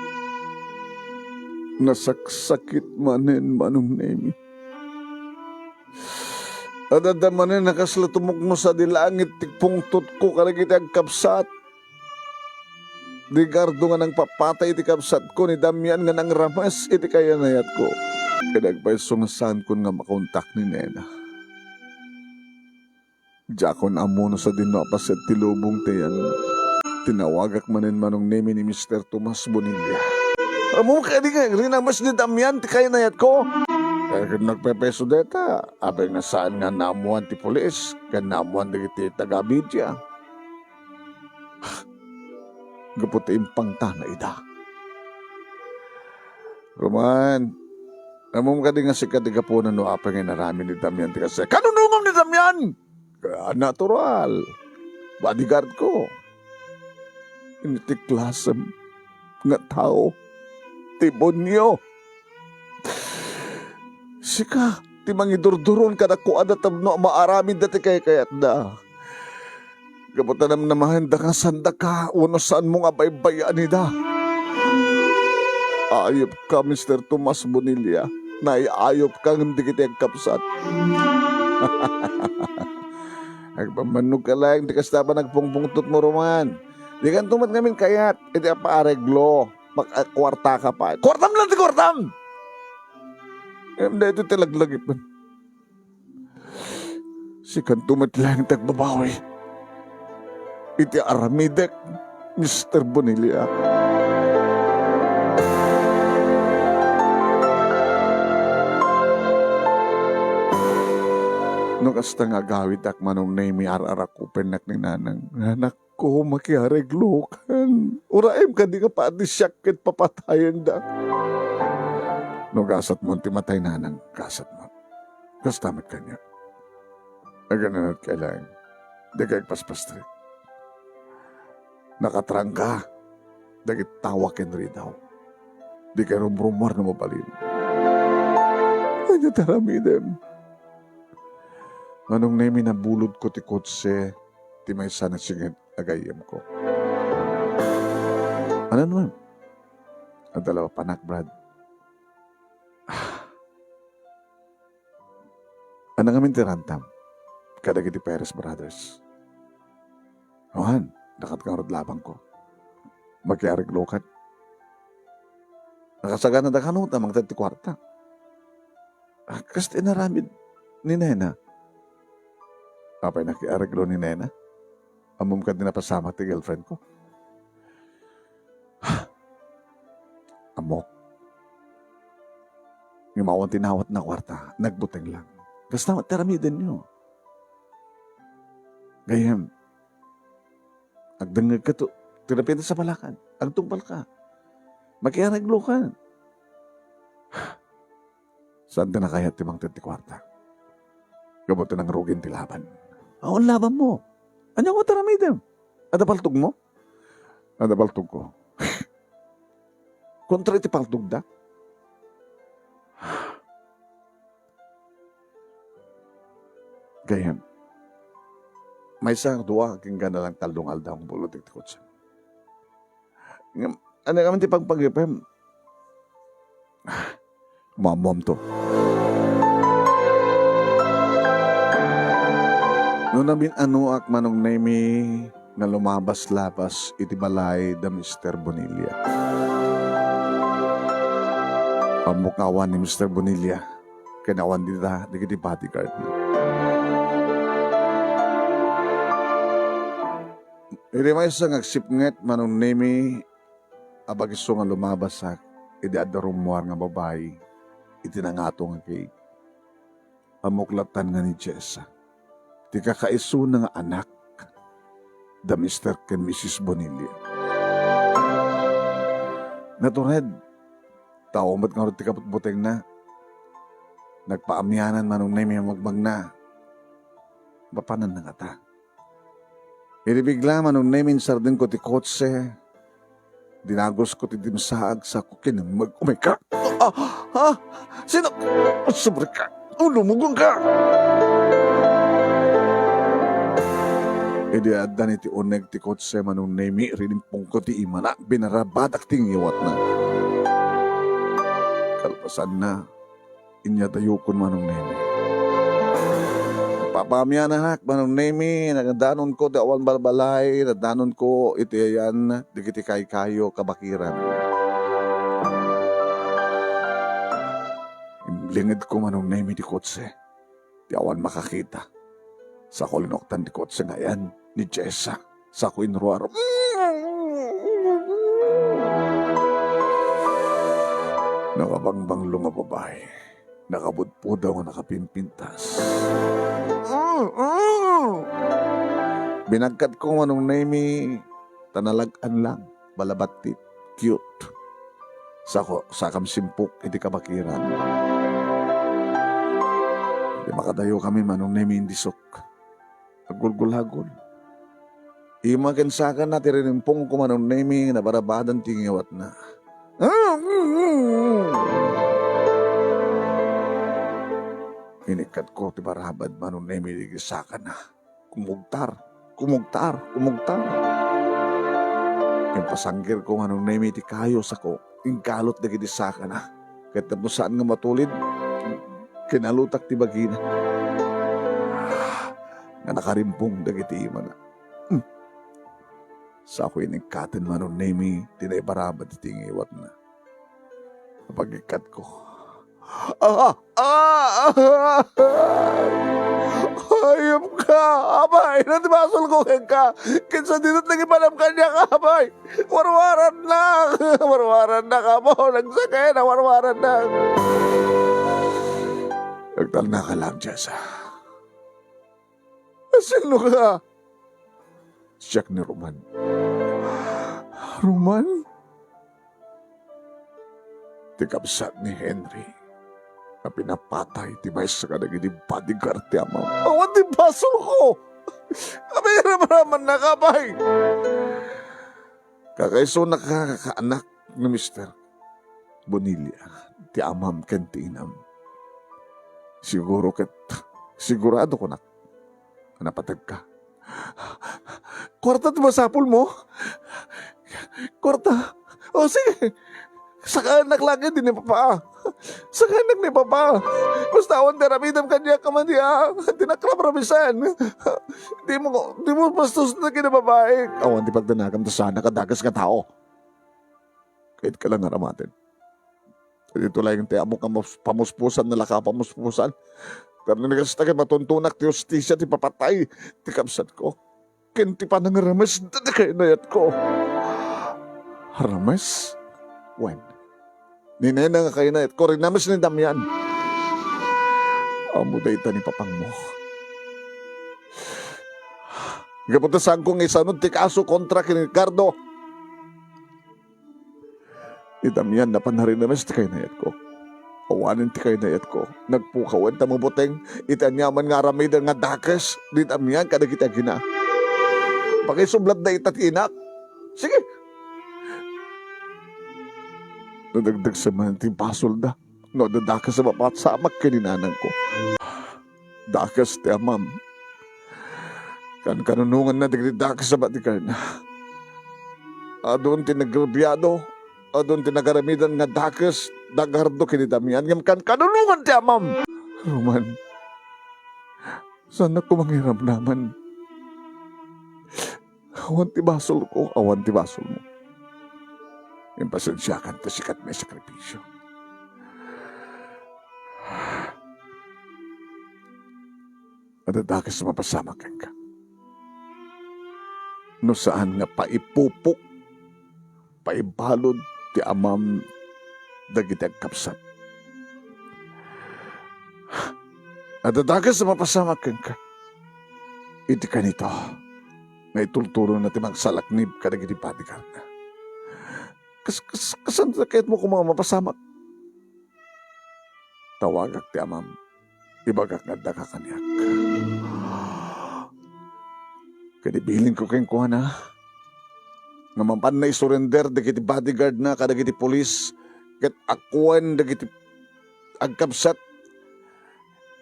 Nasaksakit manen, Manong Nemi. Adda manen a kasla tumukno sadi langit ti pungtotko kadagiti agkabsat. Rigardo nga nangpapatay iti kabsatko ni Damian nga nangrames iti kayanayatko. Ket agpayso nga saankon nga makontak ni Nena. Diakon ammo no sadino a paset ti lubong ti ayanna. Tinawagak manen, Manong Nemi, ni Mister Tomas Bonilla. Ammom kadi nga rinames ni Damian ti kayanayatko? Ket nagpayso dayta, apay nga saan nga naammoan ti pulis ken naammoan dagiti taga-media. Gapu ta impangtana ida. Roman, ammom kadi nga sika ti gapuna no apay nga inaramid ni Damian ti kasla? Kanunongom ni Damian! Ah, natural. Bodyguard ko. Iti klasem nga tao. Demonyo. Sika ti mangidurduron kadakuada tapno maaramidda ti kaykayatda. Gapu ta namnamaenda nga saandaka wenno saanmo nga baybay-anida. Ayupka, Mister Tomas Bonilla. Naay-ayupka ngem dagiti agkabsat. Agpammanogka laeng ti kasta a panagpungpungtotmo, Roman. Dikanto met ngamin kayat iti apaareglo. Makakuartaka pay. Kuartam lang ti kuartam! Ngem daytoy ti laglagipen. Sikanto met laeng ti agbabawi iti aramidek, Mister Bonilla. No kasta nga agawidak, Manong Nemi, ar-arakupennak ni Nanang. Anak, ko, makiareglokan. Uraem kadi nga padi siak ket papatayenda. No gasatmon ti matay, Nanang, gasatmon. Kasta met kaniak. Agananat kay laeng. Dika agpaspastrik. Nakatrangka dagiti tawa ken ridaw. Dika rumrumuar no mabalin. Ania ti aramidem? Manong Nemi, nabulodko ti kotse ti maysa a nasinged a gayyemko. Ano naman? Adda la panak, Brad. Ah. Ano ngamin ti rantam kadagiti Perez Brothers? Awan, dakat ngarud labangko. Makiareglokan. Nakasaganada kano ta mangted ti kuarta. Ah, kas ti inaramid ni Nena. Apay nakiareglo ni Nena? Ammom kadi napasamak ti girlfriend ko? Ammok. Ngem awan ti nawatna a kuarta, nagbuteng lang. Kasta met ti aramidenyo. Gayyem, agdengngegka to, ti napita sa balakan, agtungpalka. Makiareglokan. Saan ti nakayat ti mangted ti kuarta? Gapu ta nangrugin ti laban. Awan labanmo. Ania nga ti aramidem? Adda paltogmo? Adda paltogko. Kontra iti paltogda? Gayyem, maysa, dua, ken gana lang tallo nga aldaw nga bulod ti kotse. Ngem, ania ngamin ti pagpagipem? Maammoamto. No namin-anoak, Manong Nemi, nga lumabas-labas iti balay da Mister Bonilla. Ammok nga awan ni Mister Bonilla. ken awan dita dagiti bodyguard-na. Idi maysa nga agsipnget, Manong Nemi, a bag-isu nga lumabasak idi adda rummuar nga babai iti nangato nga gate. Ammok latta nga ni Jessa, ti kakaisuna nga anak da Mister ken Missus Bonilla. Natured, tao met ngarud ti kabutbutengna. Nagpaamianan Manong Nemi a magmagna. Mapananna ngata. Idi bigla, Manong Nemi, insardengko ti kotse. Dinagusko ti dimsaag, sako kinemmeg. Oh my God! Ah! Ah! Sino? Sobra ka! Oh, lumugon ka! Idi addan iti uneg ti kotse, Manong Nemi, rinimpongko ti imana, binarabadak ti ngiwatna. Kalpasanna, inyadayokon Manong Nemi. Papaamiananak, Manong Nemi, nadanonko ti awan balbalay, nadanonko iti ayan dagiti kaykayo kabakiran. Imlingedko Manong Nemi ti kotse, ti awan makakita. Sako linuktan ti kotse nga ayan ni Jessa. Sako inruar. Nakabangbanglo nga babai. Nakabudpudaw nga nakapimpintas. Binagkatko Manong Nemi, ta nalag-an lang, balabattit, cute. Sako, sakam simpok iti kabakiran. Idi makadayo kami, Manong Nemi, indisok. Aggulgulagol. Ima ken sakana ti rinimpongko, Manong Nemi, nabarabadan ti ngiwatna. Inikkatko ti barabad, Manong Nemi, dagiti sakana. Kumugtar, kumugtar, kumugtar. Impasanggirko, Manong Nemi, ti kayo, sako, inggalot dagiti sakana. Ket tapno saan nga matulid, kinalutak ti bagina. Nga nakarimpong dagiti imana. Hmm. Sako inikkaten, Manong Nemi, ti naibarabad iti ngiwatna. Pagikkatko. Ah! Ah! Ah! Hayop ka! Apay, ino ti basolko kenka? Kinsa dito't nangipadam kaniak, apay? Warwarannak! Warwarannak, Apo! Nagsakit! Warwarannak! Nagtalna ka lang, Jessa. Sino ka? Siak ni Roman. Roman? Ti kabsat ni Henry a pinapatay ti maysa kadagiti bodyguard ti amam. Awan ti basolko! Apay, ramramannak, apay! Kakaisuna ka, kakaanak ni Mister Bonilla, ti amam ken ti inam. Siguro ket, sigurado kunak, a napateg ka. Kuarta ti masapul mo? Kuarta? O, sige. Sakanak lang iti ni Papa. Sakanak ni Papa. Basta awan ti aramidem kaniak, Amandia. Ti nakrabrabisen. Di mo, di mo bastos na kinababaik. Awan ti pagdanagam ta saanak a dakes nga tao. Kayat ka lang aramaten. Dito laeng ti amok nga mus-, pamuspusan, nalaka pamuspusan. Pero nagasta ket matuntunak ti hustisia ti papatay ti kabsatko. Ken ti panangarames dagiti kaynayatko. Arames? Wen. Ni nena nga kaynayatko, rinames ni Damian. Ammo dayta ni papangmo. Gapu ta saanko nga isanod ti kaso kontra ken Ricardo. Ni Damian, napan narinames ti kaynayatko. Awanen ti kaynayatko. Nagpukawen ta mabuteng iti aniaman nga aramiden nga dakes ni Damian kadagiti agina. Pakisublatda ita ti inak. Sige. Nadagdagsa man ti basolda no adda dakes a mapasamak ken ni nanangko. Dakes ti amam. Kankanunonganna dagiti dakes a bodyguard-na. Adun ti nagrabiado, adun ti nagaramidan nga dakes, dagardo ken ni Damian, ngem kankanunongan ti amam. Roman, saannak koma nga iramdaman. Awan ti basolko, awan ti basolmo. Impasensiakan ta sikat may sakripisyo. Adadakes a mapasamak kenka. No saan nga paipupok, paibalud ti amam dagiti agkabsat. Adadakes a mapasamak kenka. Iti kanito, nga itultulonna ti mangsalaknib kadagiti bodyguardna. Kas-, kas-, kasano ti kayatmo koma a mapasamak? Tawagak ti amam. Ibagak nga addaka kaniak. Ket ibilinko kenkuana nga mapanna isurrender dagiti bodyguardna kadagiti pulis ket agkuan dagiti agkabsat.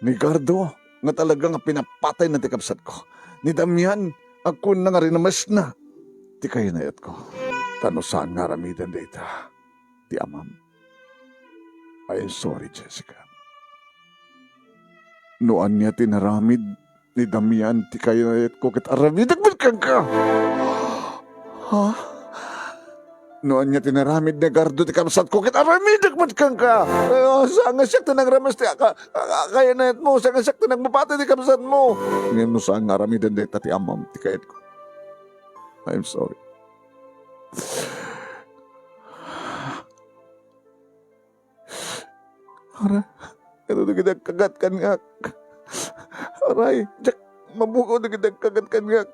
Ni Gardo nga talaga nga pinapatayna ti kabsatko. Ni Damian, agkuanna nga rinamesna ti kaynayatko. Ta no saan nga aramiden dayta ti amam. I am sorry, Jessica. No ania ti naramid ni Damian ti kaynayatko ket aramidek met kenka. Ha? No ania ti naramid ni Gardo ti kabsatko ket aramidek met kenka. Eh, saan nga siak ti nangrames ti ka-, ka-, kaynayatmo, saan nga siak ti nagmapatay ti kabsatmo. Ngem no saan nga aramiden dayta ti amam ti kayatko. I'm sorry. Ara, adu dagiti agkagat kaniak. Aray, diak mabugaw dagiti agkagat kaniak.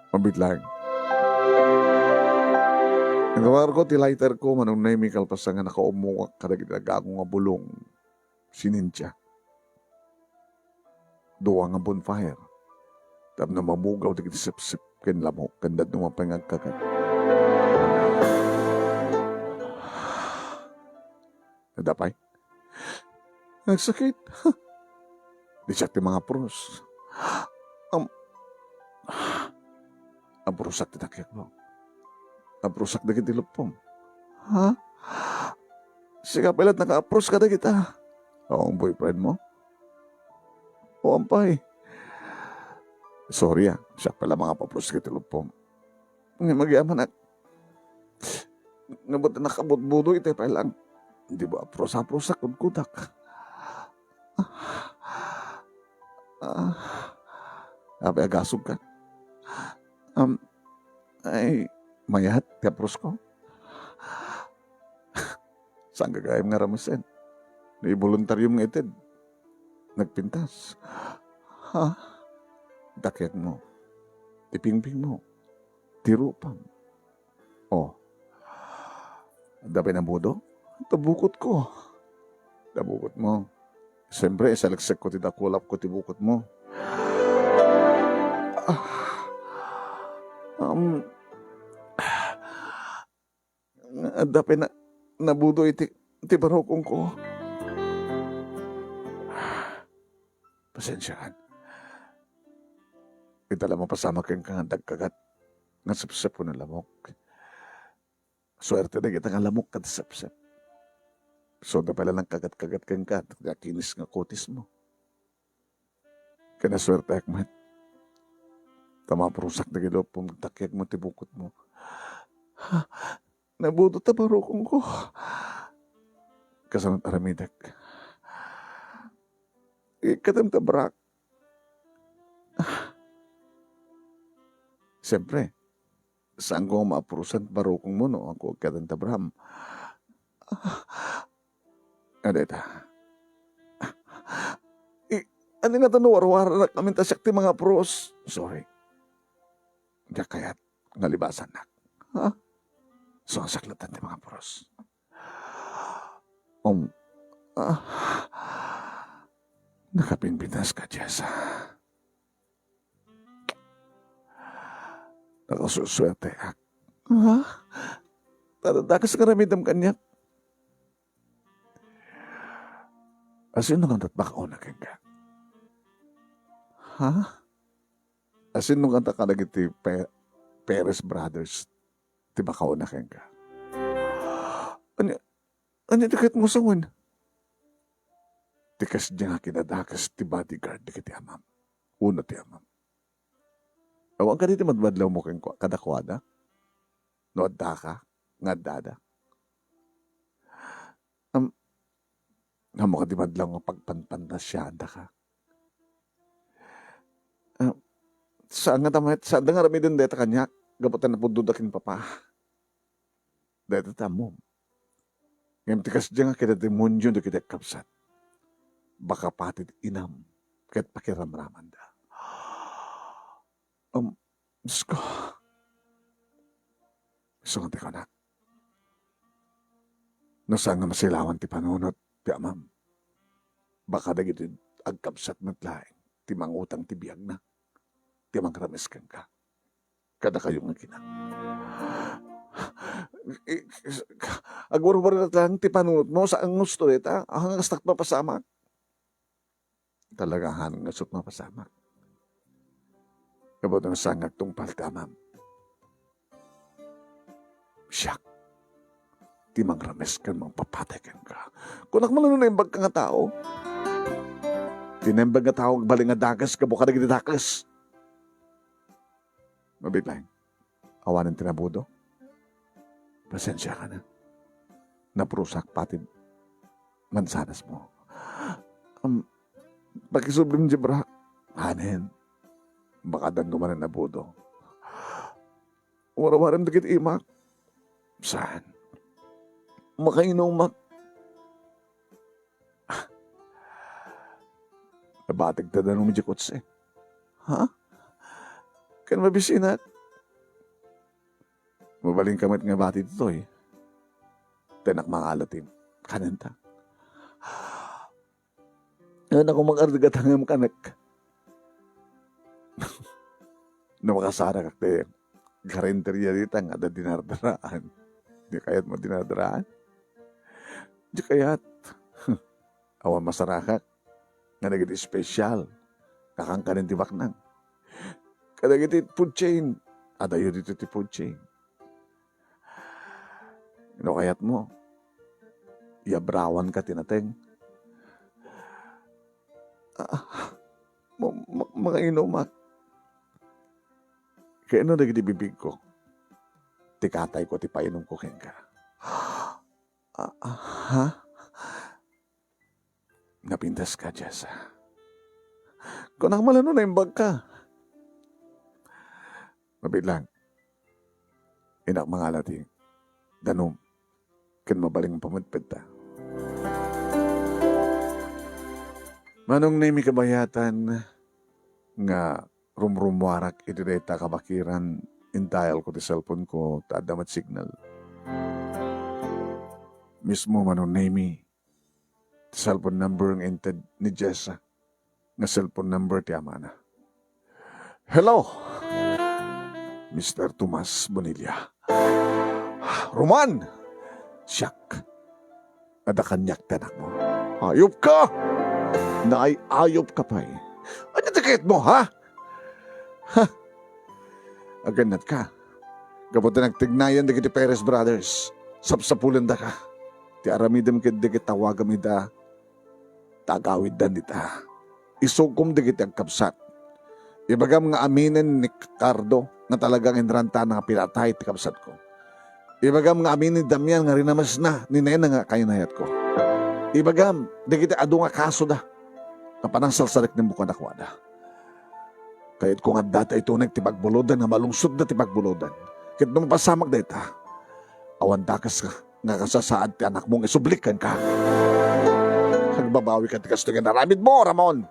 Mabiit laeng. Inruarko ti lighterko, manunay mi kalpasan nga nakaumungak kadagiti agango nga bulong. Sinindia. Dua nga bonfire. Tapno mabugaw dagiti sepsep ken lamok ken dadduma pay nga agkagat. Adda pay? Nagsakit. Di siak ti mangapros. Am-, Aprusak ti takiakmo. Aprusak dagiti luppom. Ha? Sika pay laeng nakaapros kadagita. O, ang boyfriend mo? O, ampay. Sorry, ah. Siak pay la mangapapros dagiti luppom. Ngem agyamanak. Nga ba't nakabutbudo iti pay lang? Di ba apros-aprosak, kudkudak? Ah, apay agasog ka? Um, ay, mayat ti apros ko. Saan gagaem nga ramesen? Ni boluntariom nga ited. Nagpintas. Ha? Dakiak mo. Ti pingping mo. Ti rupam. Oh. Adda pay nabudo? Ta bukotko. Ta bukotmo. Siyempre, isaleksekko ti dakulapko ti bukotmo. Ah. Um, adda pay na-, nabudo iti, ti barukongko. Pasensiaan. Ita la mapasamak kenka nga adda agkagat nga sepsep wenno lamok. Suerte dagita nga lamok ket sepsep. Saan da pay la nangkagat-kagat kenka, nakinis nga kutismo. Ket nasuerteak met. Ta maprusak dagiti luppom, takiakmo ti bukotmo. Ha? Nabudo ta barukongko. Kasano ti aramidek? Ikkatem ta brak. Siyempre, saanko nga maaprusan ti barukongmo no agkadenta, Abraham. Ah, dayta. Eh, ania ngata no warwaranak amin ta siak ti mangapros? Sorry. Diak kayat nga libasannak. Ha? Suasakletan ti mangapros. Um, ah, nakapinpitas ka, Jessa. Nakasusuerteak. Ha? Tadadakas nga aramidem kaniak. Asino nga nagpakauna kenka? Ha? Asino nga ta kadagiti Pe-, Perez Brothers ti makauna kenka? Ania, ania ti kayatmo sangoen? Ti kasdiay nga kinadakes ti bodyguard dagiti amam. Uno ti amam. Awan kadi ti madmadlawmo kenku-, kadakuada? No addaka, nga addada? Am-, ammok a di madlaw nga pagpanpanasiaandaka? Saan nga ta met, saanda nga aramiden dayta kaniak, gapu ta napudno da ken Papa. Dayta ti ammom. Ngem ti kasdiay nga kinademonio dagiti agkabsat, baka pati ti inam ket pakiramramanda. Um, Diyos ko. Isu nga ti kunak. No saan nga masilawan ti panunot ti amam, baka dagiti agkabsat met laeng ti mangutang ti biagna, ti mangrames kenka. Kadakayo nga kinang. I-, agwarwarit laeng ti panunotmo, saan nga gusto dayta. Ah, kastak mapasamak. Talaga, han, nga isut' mapasamak. Gapu ta no saan nga agtungpal ti amam, siak ti mangrames ken mangpapatay kenka. Kunak man no naimbagka nga tao. Ti naimbag nga tao, agbalin nga dakes gapu kadagiti dakes. Mabiit laeng. Awanen ti nabudo. Pasensiakan a. Naprusak pati mansanasmo. Um, pakisublim diay brak. Hanen. Baka addan manen nabudo. Warwarem dagiti imak. Saan? Makainumak. Nabatek ta danum idiay kotse. Ha? Ken mabisinak. Mabalinka met nga ibati ditoy. Ti anak mangalating. Kanenta. Anak ko, mag-arga ta ngem kanek. No makasarakak ti karinderya dita nga adda dinardaraan. Di kayatmo dinardaraan? Di kayat. Awan masarakak nga dagiti special nga kankanen ti baknang. Kadagiti food chain, adayo ditoy ti food chain. No kayatmo, yabrawanka ti nateng. Ah, ma-, ma-, makainumak. Ket no dagiti bibigko, ti katayko ti painumko kenka. Ah, ah, ha? Napintaska, Jessa. Kunak man no naimbagka. Mabiit laeng. Innak mangalating. Danum. Ken mabalin nga pamedpedta. Manong Nemi, kabayatan nga rumrummuarak iti dayta kabakiran, in-dial ko ti cellphone ko ta adda met signal. Mismo, Manong Nemi, ti cellphone number nga inted ni Jessa nga cellphone number ti amana. "Hello, Mister Tomas Bonilla." "Roman! Siak. Adda kaniak ti anakmo." "Ayupka! Naay-ayupka pay. Ania ti kayatmo, ha? Ha? Agannatka. Gapu ta nagtignayan dagiti Perez Brothers. Sapsapulendaka. Ti aramidem ket dagiti tawagam ida, tagawiddan dita. Isukom dagiti agkabsat. Ibagam nga aminen ni Cardo nga talagang inrantana nga pinatay ti kabsatko. Ibagam nga aminen ni Damian nga rinamesna ni Nena nga kainayatko. Ibagam dagiti adu nga kasoda nga panangsalsalek ni Bukan a Kuada. Kayatko nga adda ti tunay ti pagbulodan nga malungsotda ti pagbulodan. Ket no mapasamak dayta, awan dakes nga kasasaad ti anakmo nga isublik kenka. Agbabawika ti kastoy nga inaramidmo, Ramon."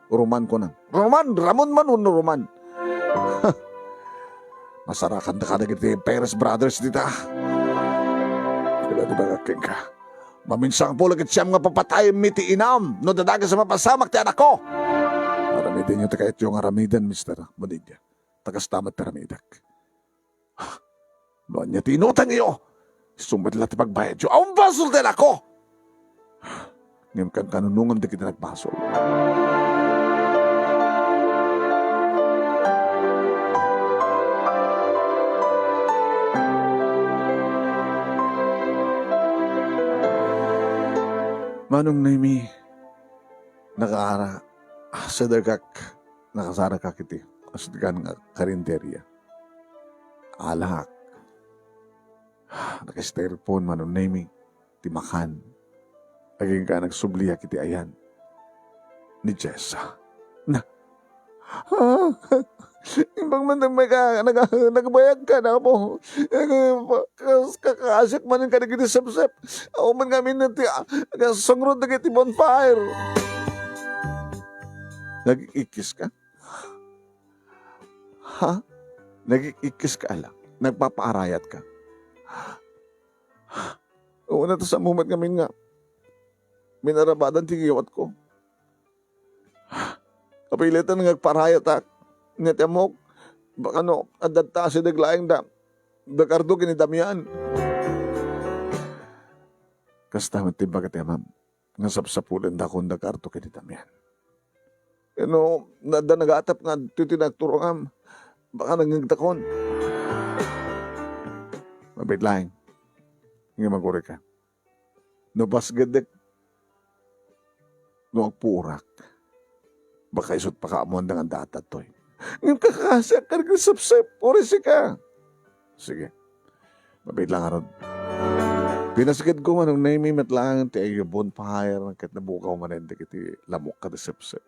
"Roman," kunam. "Roman! Ramon man wenno Roman?" "Masarakandaka dagiti Perez Brothers dita. Ket ibagak kenka, maminsan nga pula ket siam nga papatayem iti inam no adda dakes a mapasamak ti anakko." "Aramidenyo ti kayatyo nga aramiden, Mister Bonilla. Ta kasta met ti aramidek. No ania ti inutangyo, isu met la ti pagbayadyo. Awan basol ti anakko. Ngem kankanunongam dagiti nagbasol." Manong Nemi, nakaara-, sadakak, nakasarakak iti kasdikan nga karinderya. Alak. Nakasterilpon, Manong Nemi, ti makan. Agingga nagsubliak iti ayan ni Jessa. Na, ah, Imbag man ti may ka-, naga-, nagbayag ka, Apo. Kas-, kakaasiak manen kadagiti sepsep. Awan man ngamin ti, ah, sungrot dagiti bonfire. Nagik-ikkis ka? Ha? Nagik-ikkis ka, ala? Nagpapaarayat ka? Una, ta sa moment ngamin nga, minarabadan ti ngiwatko. Kapilitan nga agparayatak. Nya ti ammok, baka no, adda ta asideg laeng da, da Cardo ken ni Damian. Kasta met ti imbag ti amam, nga sapsapulendakon da Cardo ken ni Damian. Ken no, adda nagatap nga adtoy ti nagturongam, baka nangngegdakon. Mabit laeng. Ngem agurayka. No basgedek, no agpuorak, baka isut' pakaammoanda nga adda adtoy. Ngem kakaasiak kadagiti sepsep, uray sika. Sige. Mabit lang ngarud. Pinasgedko, Manong Nemy, met laeng ti ayo bonfire ket nabukaw manen dagiti lamok ken sepsep.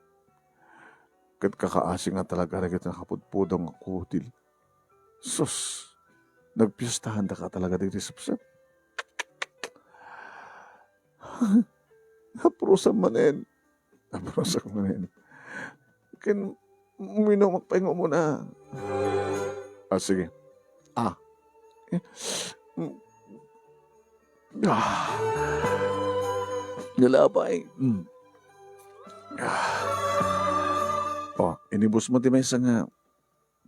Ket kakaasi nga talaga dagiti nakapudpudong nga kutil. Sus, nagpiestahandaka talaga dagiti sepsep. Aprusam manen. Aprusam manen. Ken uminumak pay nga umuna. Ah, sige. Ah. Eh, mm. Ah. Nalabay. Mm. Ah. Oh, inibus mo ti maysa nga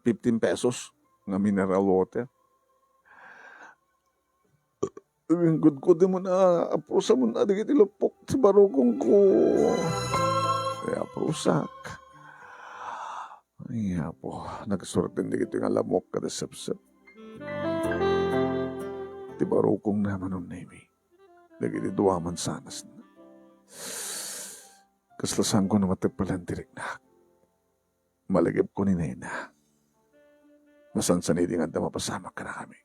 fifteen pesos nga mineral water. Gudgudem mo na, aprusam mo na dagiti lupok ti barukongko. Ay, aprusak. Ay, Apo, nagsurten dagiti nga lamok ken sepsep. Ti barukongna, Manong Nemy. Dagiti dua mansanasna. Kasla saanko no mateppelan ti riknak. Malagipko ni Nena. Masansan idi nga adda mapasamak kadakami.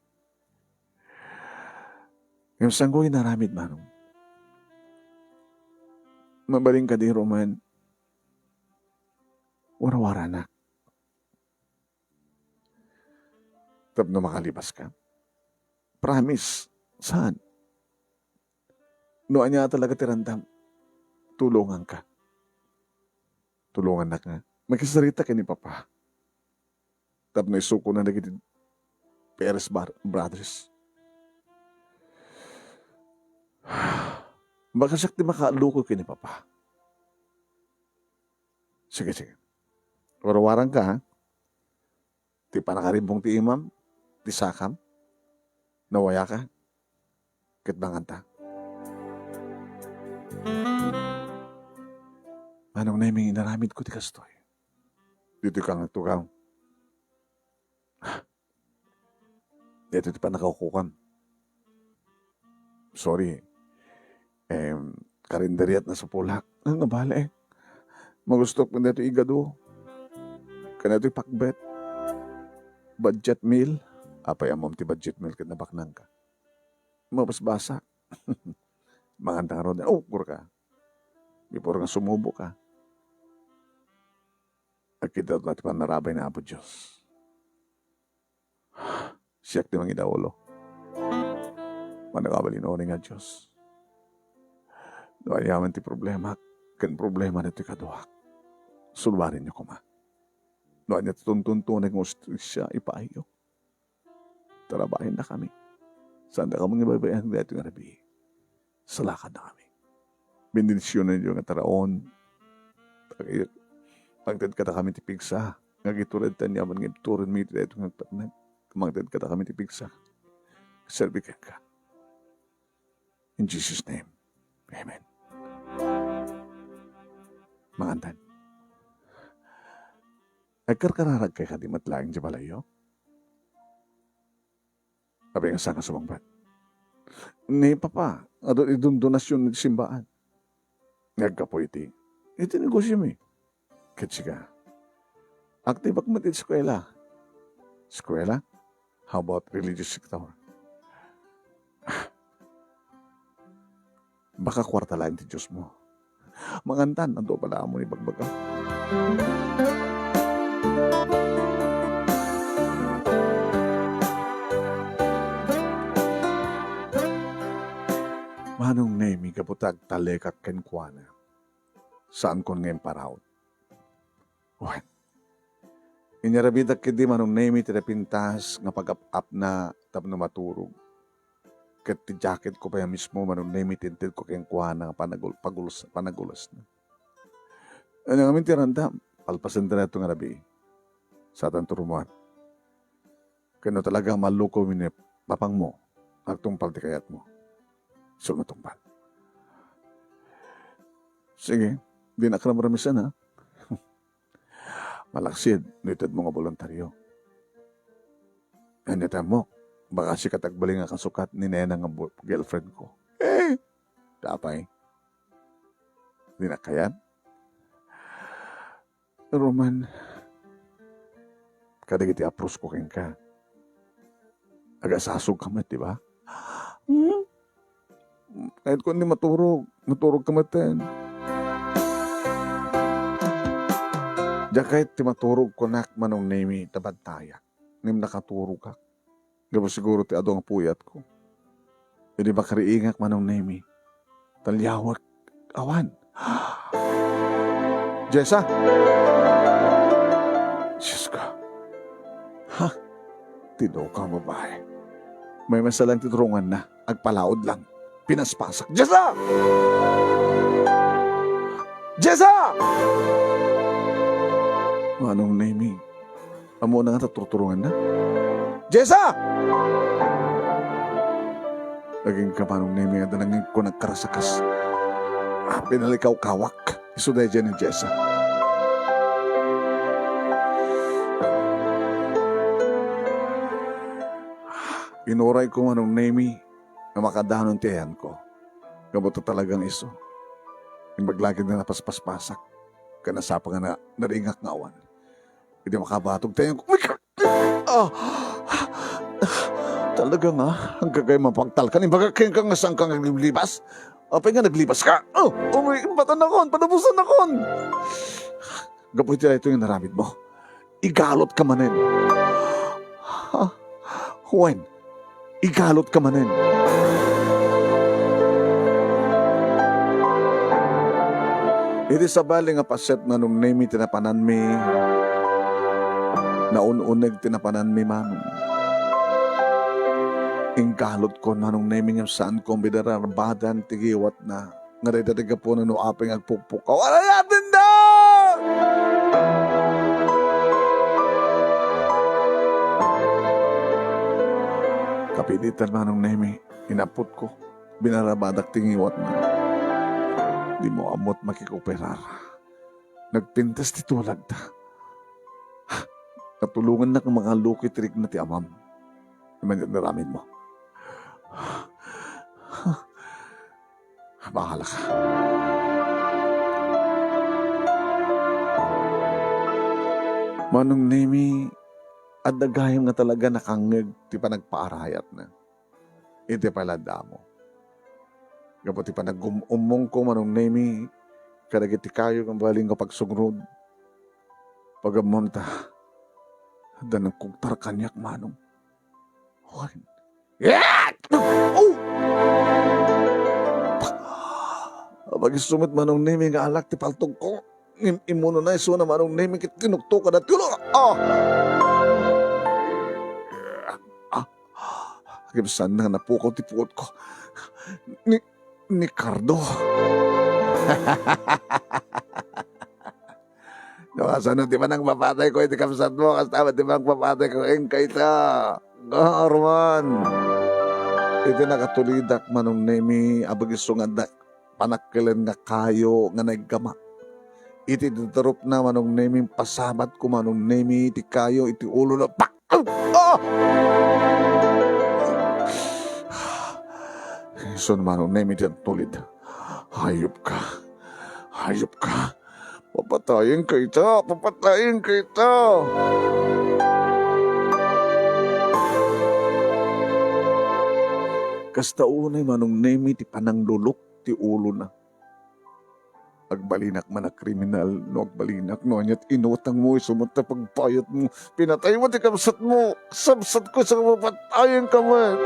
Ngem saanko inaramid, Manong. Mabalin kadi ruman, warawaranak. Tapno makalibas ka. Promise, saan? No ania talaga ti randam, tulonganka. Tulongannak nga. Makisarita ken ni Papa. Tapno isuko na dagiti Perez bar-, Brothers. Baka siak ti makaaluko ken ni Papa. Sige, sige. Warwaranka, ha? Ti pannakaribbong ti imam, ti sakam, nawayaka, ket manganta. Manong Nemy, inaramidko ti kastoy. Ditoy ka nga agtugaw. Daytoy ti pannakaukokam. Sorry. Em, karinderiat na sa pulak. Ang nabali eh. Magustok man daytoy igado. Ken daytoy pakbet. Budget meal. Apay ammom ti budget meal ket nabaknang ka. Mabasbasa. Manganta ngarud. Oh, kur ka. Before nga sumubo ka. Agkita ti pannarabay na Apo Dios. Siak ti mangidaulo. Manakabalin-uray nga Dios. No ania man ti problema, ken problema ditoy kaduak, sulbarenyo koma. No ania ti tuntuntunek nga hustisia, ipaayyo. Tarabahennakami. Saandakami nga baybay-an daytoy nga rabii. Salakannakami. Bendisionenyo nga taraon. Pag-, pangted kadakami ti pigsa. Nga agitured ti aniaman nga ibturenmi iti daytoy nga agpatnag. Mangted kadakami ti pigsa. Serbi kenka. In Jesus' name. Amen. Mangantan. Agkarkararagka kadi met laeng ti balayyo? Apay nga saan nga sumungbat? Ni Papa, adu ti dondonasion iti simbaan. Nga aggapu iti, iti negosiomi. Ket sika, aktibak met iti eskuela. Eskuela? How about religious sector? Baka kuarta laeng ti Diosmo. Mangantan, adu pay la ammo ni bagbaga. Manong Nemi, gapu ta agtalekak kenkuana, saankon nga imparaut. Wen, inyarabidak ketdi, Manong Nemi, ti napintas nga pagap-apna tapno maturog. Ket ti jacketko pay a mismo, Manong Nemi, ti intedko kenkuana nga panagul-, pagulos-, panagulosna. Ania ngamin ti randam? Palpasen ti daytoy nga rabii. Saantanto rummuar. Ken no talaga a malluko wenno papangmo, agtungpal ti kayatmo. Isu matungpal. Sige, dinak ramramisan, ha? Malaksid no itedmo nga boluntario. Ania ti ammok? Baka sika ti agbalin nga kasukat ni Nena nga bo-, girlfriend ko. Eh, apay. Dinak kayat? Roman, kadagiti aprosko kenka, agasasogka met, di ba? Hmm? Kayatko ni maturog, maturogka metten. Diak kayat ti maturog, kunak, Manong Nemi, ta bantayak. Ngem nakaturogak. Gapu siguro ti adu nga puyatko. Idi makariingak, Manong Nemi, taliawek. Awan. Jessa! Diyos ko. Ha? Ti loka nga babae. Maymaysa lang ti turunganna. Agpalaod lang. Pinaspasak. Jessa! Jessa! Manong Nemi, ammona nga ta turturunganna? Jessa! Agingga, Manong Nemi, adda nangngegko nagkarasakas. Ah, pinalikawkawak. Isu daydiay ni Jessa. Inurayko, Manong Nemi, nga makadanon ti ayanko. Gapu ta talaga nga isu. Imbag la ketdi nga napaspaspasak. Ken nasapa nga na-, naringak nga awan. Idi makabatog ti ayanko, "Uy, ka-, ah! Talaga nga, agingga, mapagtalkan. Imbagak kenka nga saanka nga naglibas. Apay nga naglibaska? Oh, uy, imbatan nakon, padabusan nakon." Gapu iti daytoy nga inaramidmo, igalutka manen. Ha? Wen, igalutka manen. Iti sabali nga paset, Manong Nemi, ti napananmi, naun-uneg ti napananmi, Manong. Inggalutkon, Manong Nemi, ngem saanko binarabadan ti ngiwatna. Nga dayta ti gapuna no apay nga agpukpukaw. Ano natin da? Kapilitan, Manong Nemi, inaputko. Binarabadak ti ngiwatna. Dimo ammot makikoperar. Nagpintas ti tulagda. Natulongannak nga mangallukoy ti rikna ti amam. Iman inaramidmo. Bahala ka. Manong Nemi, adda gayam nga talaga nakangngeg ti panagpaarayatna. Iti pay la damo. Gapu ti panagum-ummongko, Manong Nemi, kadagiti kayo nga mabalin nga pagsungrod. Pagammom ta, adda nagkugtar kaniak, Manong. Wen. Oh! Apagiso met, Manong Nemi, nga alak ti paltogko. Ngem immunona isuna, Manong Nemi, ket tinuktoka dati ulo. Ah! Ah! Ngem saan nga napukaw ti puotko. Ni, ni Cardo. No, kasano ti panagpapatayko iti kabsatmo, kasta met ti panagpapatayko kenka ita? Ah, Roman. Iti nakatulidak, Manong Nemi, apagiso nga adda panakkelen nga kayo nga naiggama. Iti tuturupna, Manong Nemi, pasabatko, Manong Nemi, ti kayo iti ulona. Pak! Ah! Isun, Manong Nemi, ti agtulid. Hayop ka. Hayop ka. Papatayenka ita. Papatayenka ita. Kasta unay, Manong Nemi, ti pananglulok ti ulona. Agbalinak man a kriminal, no agbalinak, no aniat inutangmo, isu met ta pagbayadmo. Pinataymo ti kabsatmo, kabsatko, isu nga papatayenka met.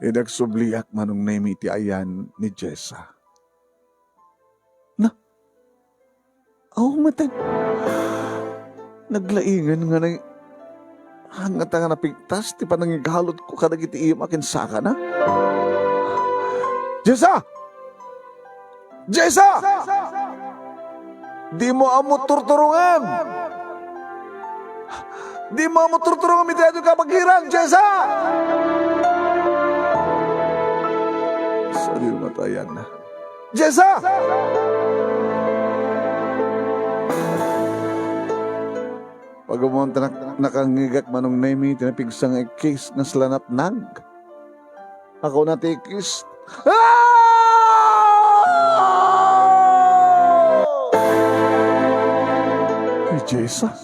Idi agsubliak, Manong Nemi, iti ayan ni Jessa. Na, aw, maten. Naglaingen nga nay-, haan ngata nga napigtas ti panangigalutko kadagiti ima ken sakana. Jessa! Jessa! Dimo ammo turturongem! Dimo ammo turturongem iti adu ka paghirang, Jessa! Sadi matayan na. Jessa! Pag-umawang ta nak-, nakangngegak, Manong Nemi, ti napigsa nga ikkis nga slanatnag. Ako na ti ikkis. Ah! Ni Jessa.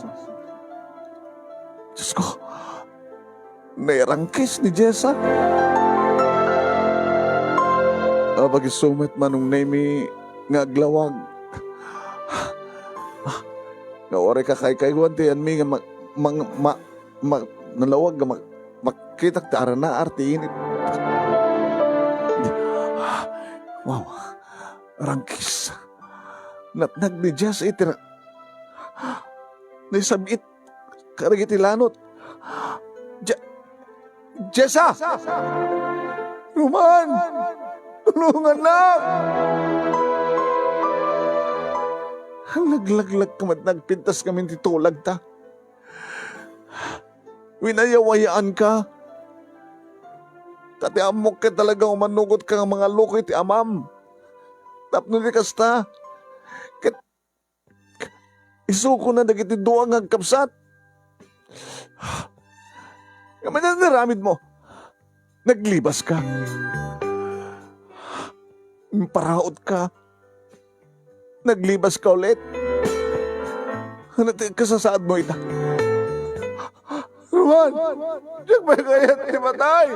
Diyos ko. Nairangkis ni Jessa. Apag-isu met, Manong Nemi, nga aglawag. Nga uray kakaykaywan ti ayanmi nga ma-, mang-, ma-, ma-, nalawag nga ma-, makitak ti aranaar ti init. Wow. Rangkis. Natnag ni Jess iti na-, naisab-it kadagiti lanot. Je-, Jessa! Roman! Tulongannak! Naglaglag ka met, nagpintas kami ti tulagta. Winayawayaan ka. Ta ti ammok ket talaga umanugot ka nga mangaloko iti amam. Tapno di kasta, ket isuko na dagiti dua nga agkabsat. Ngem ania ti inaramid mo? Naglibas ka. Imparaut ka. Naglibas ka ulit. Ano ti kasasaad mo ita? Roman, diak pay kayat ti matay.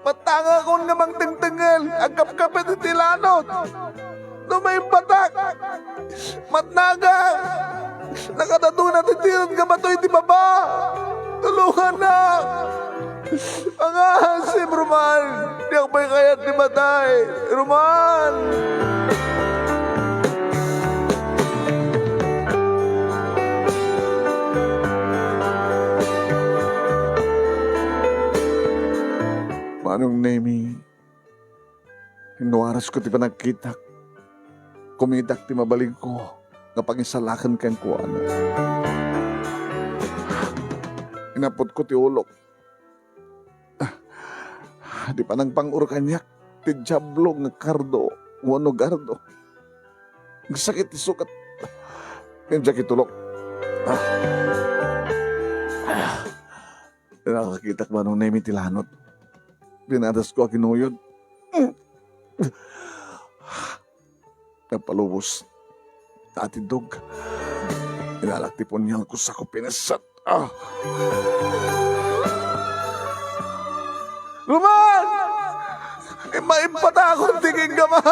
Matnagakon nga mangtengtengel, agkapkapit iti lanot. No maimbatak, matnagak. Nakadaduna ti tirad nga bato iti baba. Tulongannak. Pangasem, Roman. Diak pay kayat ti matay. Roman! Manong Nemi, inwarasko ti panagkitak. Kumitak ti mabalinko nga pangisalakan kenkuana. Inaputko ti ulok. Di panangpang-ur kaniak ti Diablo nga kardo wenno gardo. Nagsakit ti sukat. Ngem diak itulok. Ah. Ah. Nakakitak, Manong Nemi, ti lanot. Pinadasko a kinuyod. Napalubos. Natindog. Inalak ti punyalko, sako pinasat. Ah! Roman! Maimpatakon ti ginggamak!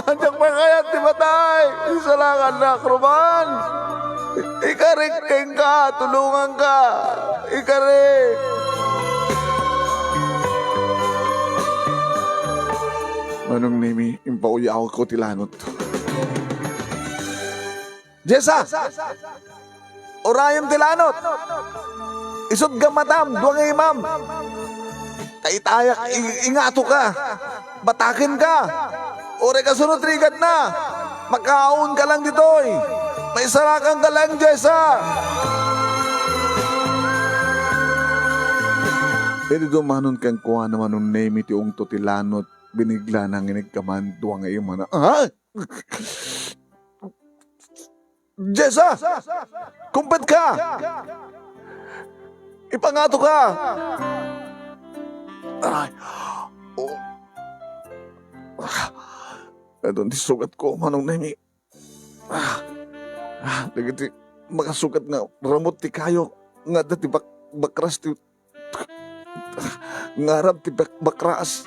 Diak pay kayat ti matay! Isalakannak, Roman! Ikarik kenka! Tulonganka! Ikarik! Manong Nemi, impauyawko ti lanot. Jessa! Urayem ti lanot! Isut' gammatam, dua nga imam! Taytayak, i-, ingatoka! Batakenka! Uray kasurot rigatna! Makaawnka lang ditoy! Maisalakanka lang, Jessa! Idi dumanon kenkuana, Manong Nemi, ti ungto ti lanot, biniglana nga iniggaman dua nga imana. Ah! Jessa! Kumpetka! Ipangatoka! Aray! Oh. Ah. Adun ti sugatko, Manong Nemi. Ah. Ah, dagiti makasugat nga ramut ti kayo nga adda ti bak-, bakras ti, ngarab ti bak-, bakras.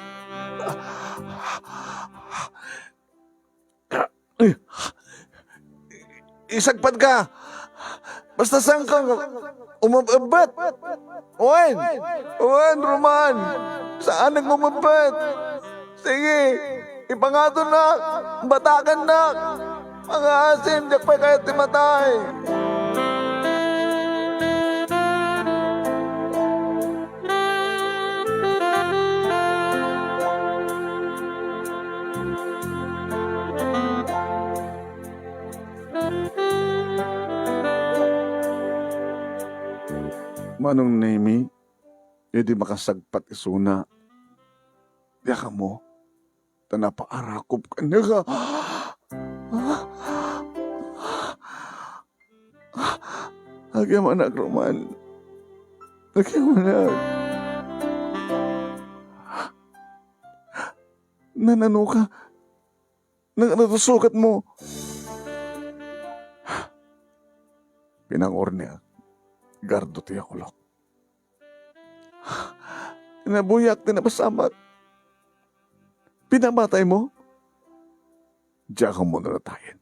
Isagpadka. Basta saanka nga umab-ebbet. Wen, wen, Roman. Saanak mo mappet. Sige, ipangatonak, batakannak. Mangaasim, diak pay kayat ti matay. Manong Nemi, idi makasagpat isuna, diak ammo, ta napaarakop kaniak. Agyamanak, Roman. Agyamanak. Nanano ka? Nagano ti sukat mo? Pinangur ni Gardo ti ulok. Tinabuyak ti napasamak. Pinapatay mo? Diak ammo no natayen.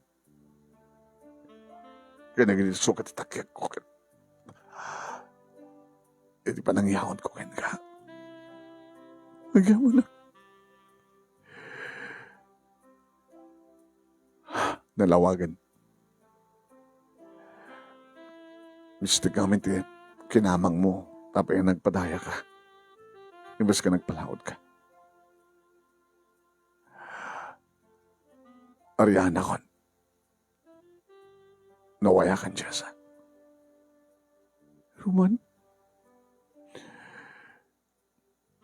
Ken nagidisukat ti takkiakko ken iti panangyaonko kenka. Nagyamanak. Nalawagan. Mistik amin ti kinamangmo, tapno nagpadayaka. Imbes nga nagpalaod ka. Arianakon. Nawayakan, Jessa. Roman?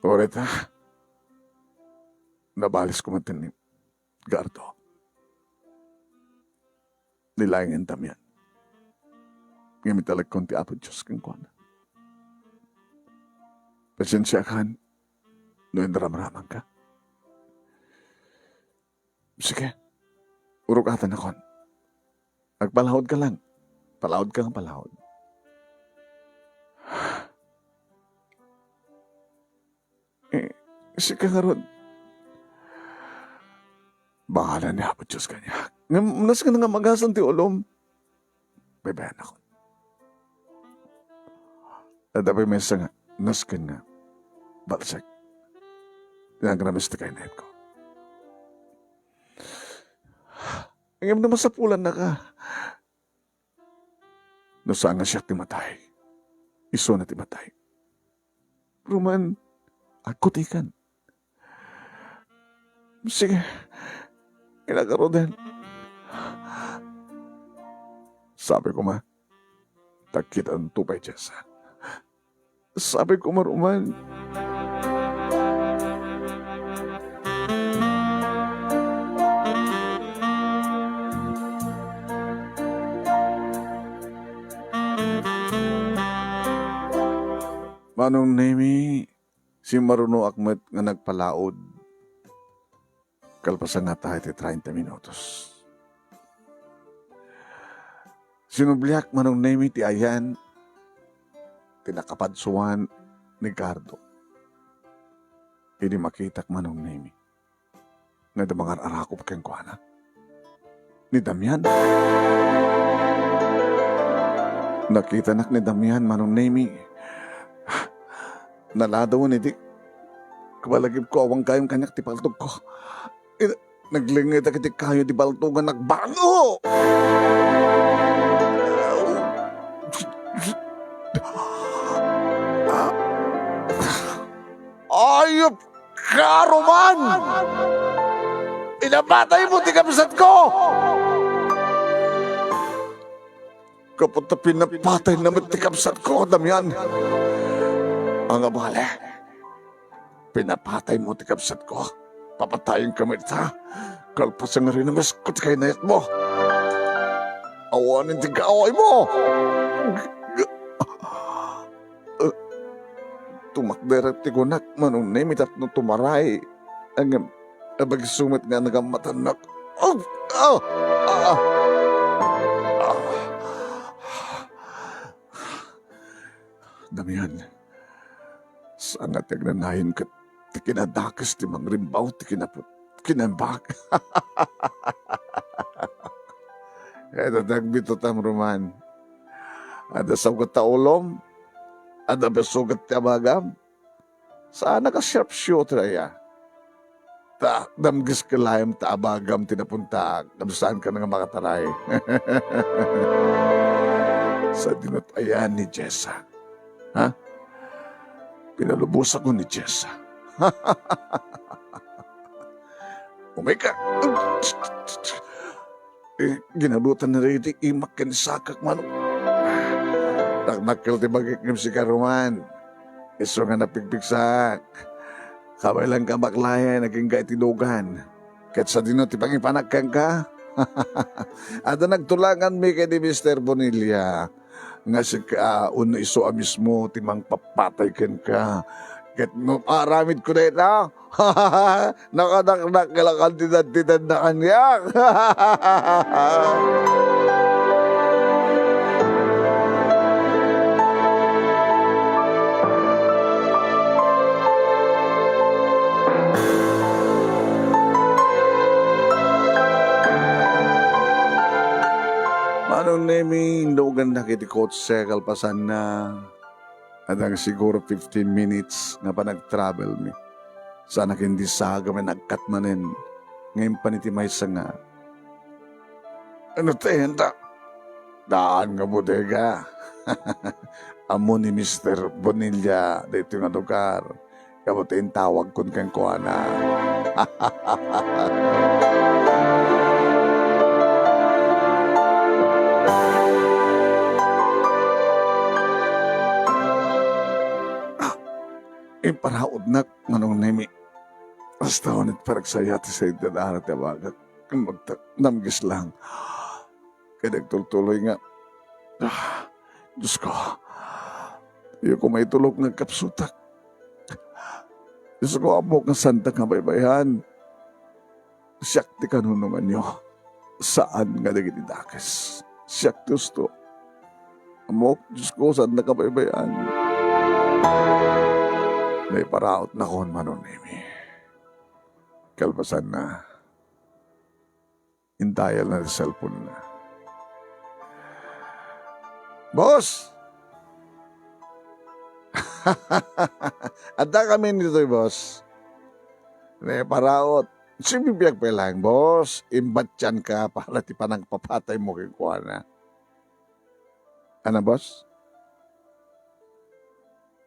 Oreta, nabales ko man ni Gardo. Ni laengen Damian. Ngem italekkon ti Apo Dios kenkuana. Pasensiakan no inramramanka. Sige, urugatanakon. Agpalaod ka lang. Palaod ka nga palaod. Eh, sika ngarud. Bahala ni Apo Dios kaniak. Ngem nasken nga magasang ti ulom. Baybay-annakon. Adda pay maysa nga nasken nga balsek. Nga agrames ti kaynayko. Ngem no masapulannaka, no saan nga siak ti matay, isuna ti matay. Roman, agkutikan. Sige, inagaruden. Sabi ko ma, tagkitanto pay Jessa. Sabi ko ma, Roman. Manong Nemi, simmarunoak met nga nagpalaod. Kalpasan ngata iti treinta minutos. Sinubliak, Manong Nemi, ti ayan ti nakapadsuan ni Gardo. Idi makitak, Manong Nemi, nga adda mangar-arakop kenkuana. Ni Damian. Nakitanak ni Damian, Manong Nemi. Naladawen idi kabalagibko, awan gayam kaniak ti paltogko. Ina-, naglingedak iti kayo ti baltogan, nagbango! Ayop ka, Roman! Pinapatay mo ti kabsat ko! Gapu ta pinapatay na met ti kabsat ko, Damian. Ania bale, pinapatay mo ti kabsat ko. Papatayen ka met ita. Kalpasan nga rinames ko ti kaynayat mo. Awanen ti gaaway mo. Tumakder ti kunak, Manong Nemi, tapno tumaray. Ngem, abagso met nga nagammatanak. Oh! Ah! Ah! Ah! Damian, saan nga ti agnanayon ket ti kinadakes ti mangrimbaw ti kinaput-, kinaimbag. Ket adda agbitotam, Roman. Adda sugat ta ulom, adda sugat ti abagam. Saanak a sharpshooter aya. Ta, damges ket laeng ta abagam ti napuntaak, no saanka nga makataray. Sadino ti ayan ni Jessa? Ha? Pinalubosakon ni Jessa. Umayka. Eh, ginalutan na dagiti imak ken sakak, manong. Dakdakkel ti bagik ngem sika, Roman. Isu nga napigpigsaak. Kabaelanka baklayen agingga iti lugan. Ket sadino ti pangipanak kenka? Adda nagtulanganmi ken ni Mister Bonilla. Nga sika, ah, wenno isu a mismo ti mangpapatay kenka. Ket no aramidko dayta, nakadakdakkel a kantidad-tidadna kaniak. Manong Nemi, innugannak iti kotse kalpasanna. Adda nga siguro fifteen minutes nga panagtravelmi. Saanak indi saga met nagkat manen nga impan iti maysa nga, "Ano ti enta? Daan nga bodega." Ammo ni Mister Bonilla daytoy nga lugar. Kamo ti intawagkon kenkuana. Imparautnak, Manong Nemi. Basta unit panagsaya ti saydadana ti abagak. Magta-, damges lang. Kaya nagtultuloy nga, "Ah, Diyos ko, iyo ko maitulok nga kapsutak. Diyos ko, ammok nga santa nga baybayan. Siak ti kanunonganyo. Saan nga dagiti dakes. Siak ti usto. Ammok, Diyos ko, santa nga baybayan." Naiparautnakon, Manong Nemi. Kalpasanna, in-dial na ti cellphone na. "Boss! Adda kami ditoy, boss." Naiparaut. "Sibibiag pay laeng, boss. Imbatianka para ti panangpapataymo kenkuana." "Ano, boss?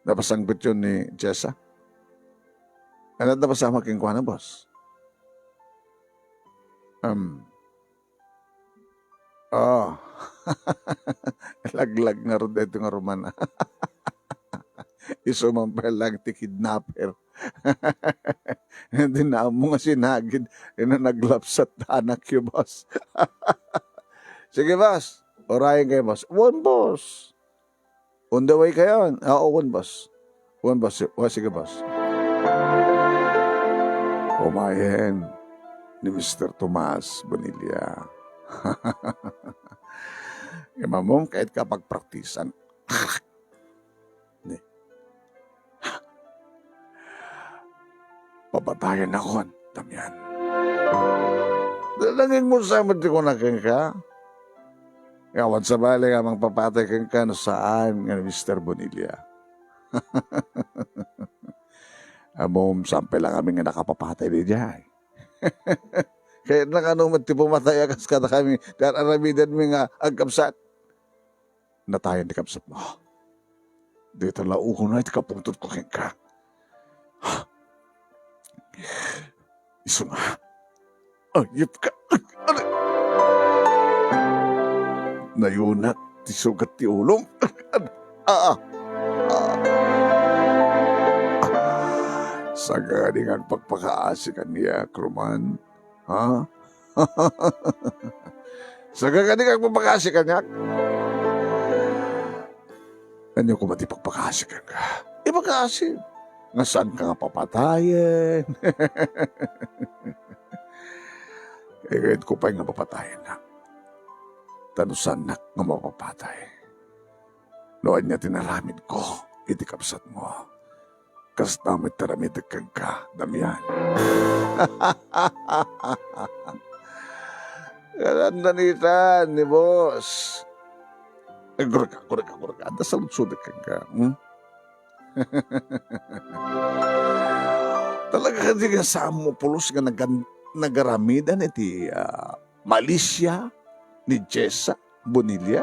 Napasangbetyo ni Jessa?" "Ano, napasamak kenkuana, boss?" Um. Oh. Laglag ngarud daytoy nga Roman. Isu man pay laeng ti kidnapper. Di na ammo nga sinagid, ina naglapsat ta anakyo, boss. Sige, boss. Urayen kayo, boss. Wen, boss. On the way kayo? Oo, wen, boss. Wen, boss. O, sige, boss. Umayen ni Mister Tomas Bonilla. Imamong kahit kapagpraktisan. Ni, papatayen nakon, Damian. Nangingmusa met ti kuna kenka. Awan sabali nga mangpapatay kenka no saan nga ni Mister Bonilla. Ammom, saan pay lang amin nga nakapapatay diay. Kayatna kano met ti pumatay a kas kadakami, ti ar-aramidenmi nga agkabsat. Natayen ti kabsatmo. Dita la ukunay ti kapungtotko kenka. Isu nga. Ayep ka. Aray! Nayunak ti sugat ti ulom. Ah, ah. Saan ka kadi nga agpakpakaasi kaniak, Roman? Ha? Saan ka kadi nga agpakpakaasi kaniak? Ania koma ti pakpakaasi kenka? Ipakaasi. Nga saanka nga papatayen? Kayatko pay nga papatayennak. Ta no saannak nga mapapatay, no ania ti naramidko iti kabsatmo, kasta met ti aramidek kenka, Damian. Kanan-nanitan ni boss. Agurka, agurka, agurka. Adda saludsodek kenka, hmm? Talaga kadi nga saan mo pulos nga nagan-, nagaramidan iti, ah, malicia ni Jessa Bonilla?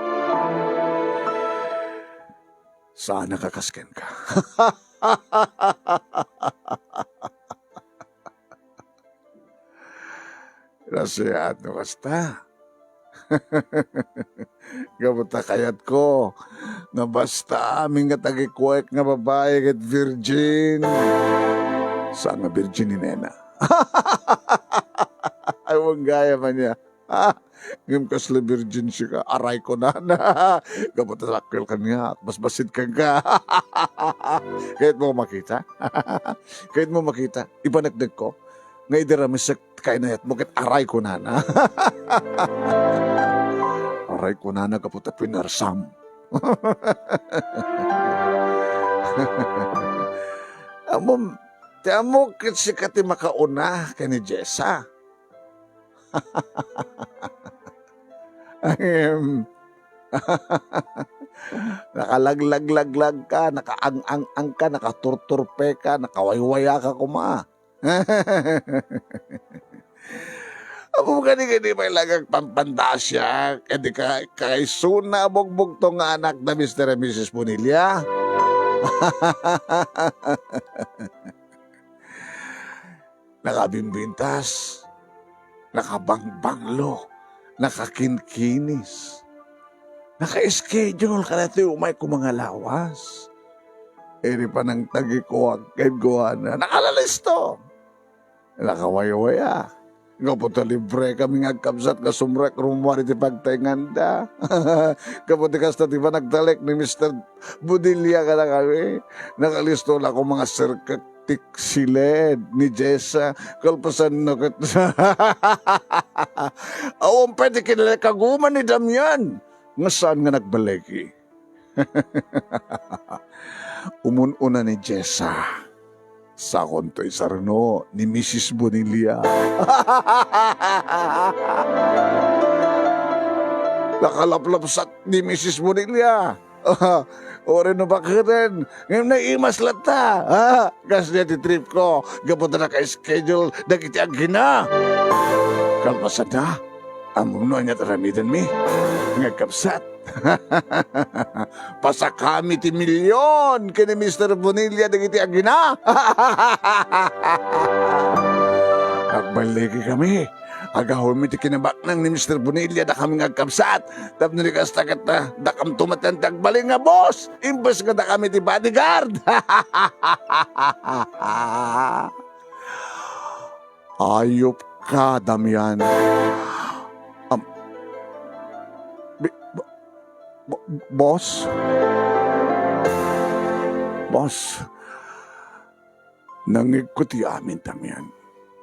Saan a kakas kenka. Nasiyaat no kasta. Gapu ta kayatko nga basta amin nga tagikuek nga babai ket virgin. Saan nga virgin ni nena? Ay, gayam ania. Ngem kasla virgin sika, aray kunana. Gapu ta dakkel kaniak, basbasit kenka. Kayatmo makita? Kayatmo makita? Ipaneknekko nga idi ramisek kainayatmo ket aray kunana. Aray kunana gapu ta pinarsam. Ammom, ti ammok ket sika ti makauna ken ni Jessa. Ngem, nakalaglaglaglagka, nakaang-ang-angka, nakaturturpeka, nakawaywayaka koma. Ammom kadi nga di pay laeng agpampantasia, kadi ka-, kaisuna a bugbugtong nga anak da Mister and Missus Bonilla? Nakabimbintas, nakabangbanglo, nakakinkinis, naka-schedule kadaytoy umay koma nga lawas. Idi panangtagikuak kenkuana, nakalalisto. Nakawaywaya. Gapu ta libre kami nga agkabsat nga sumrek rummuar iti pagtaenganda. Gapu ti kasta ti panagtalek ni Mister Bonilla kadakami. Nakalisto la koma nga sirkek ti siled ni Jessa. Kalpasanna ket awan pay ti kinalakaguman ni Damian nga saan nga nagballigi. Umun-una ni Jessa. Sakonto isaruno ni Missus Bonilla. Nakalaplapsat ni Missus Bonilla. Uray no baketen, ngem naimas latta. Ah, kasdiay ti tripko, gapu ta naka-schedule dagiti agina. Kalpasanna, ammom no ania ti aramidenmi nga agkabsat? Pasakami ti milion ken ni Mister Bonilla dagiti agina. Agballigikami. Agawidmi ti kinabaknang ni Mister Bonilla dakami nga agkabsat. Tapno di kasta ket, ah, dakamto met ti agbalin nga boss. Imbes nga dakami ti bodyguard. Ayupka, Damian. Am, bi-, bo-, bo-, boss? Boss, nangngegko ti amin, Damian.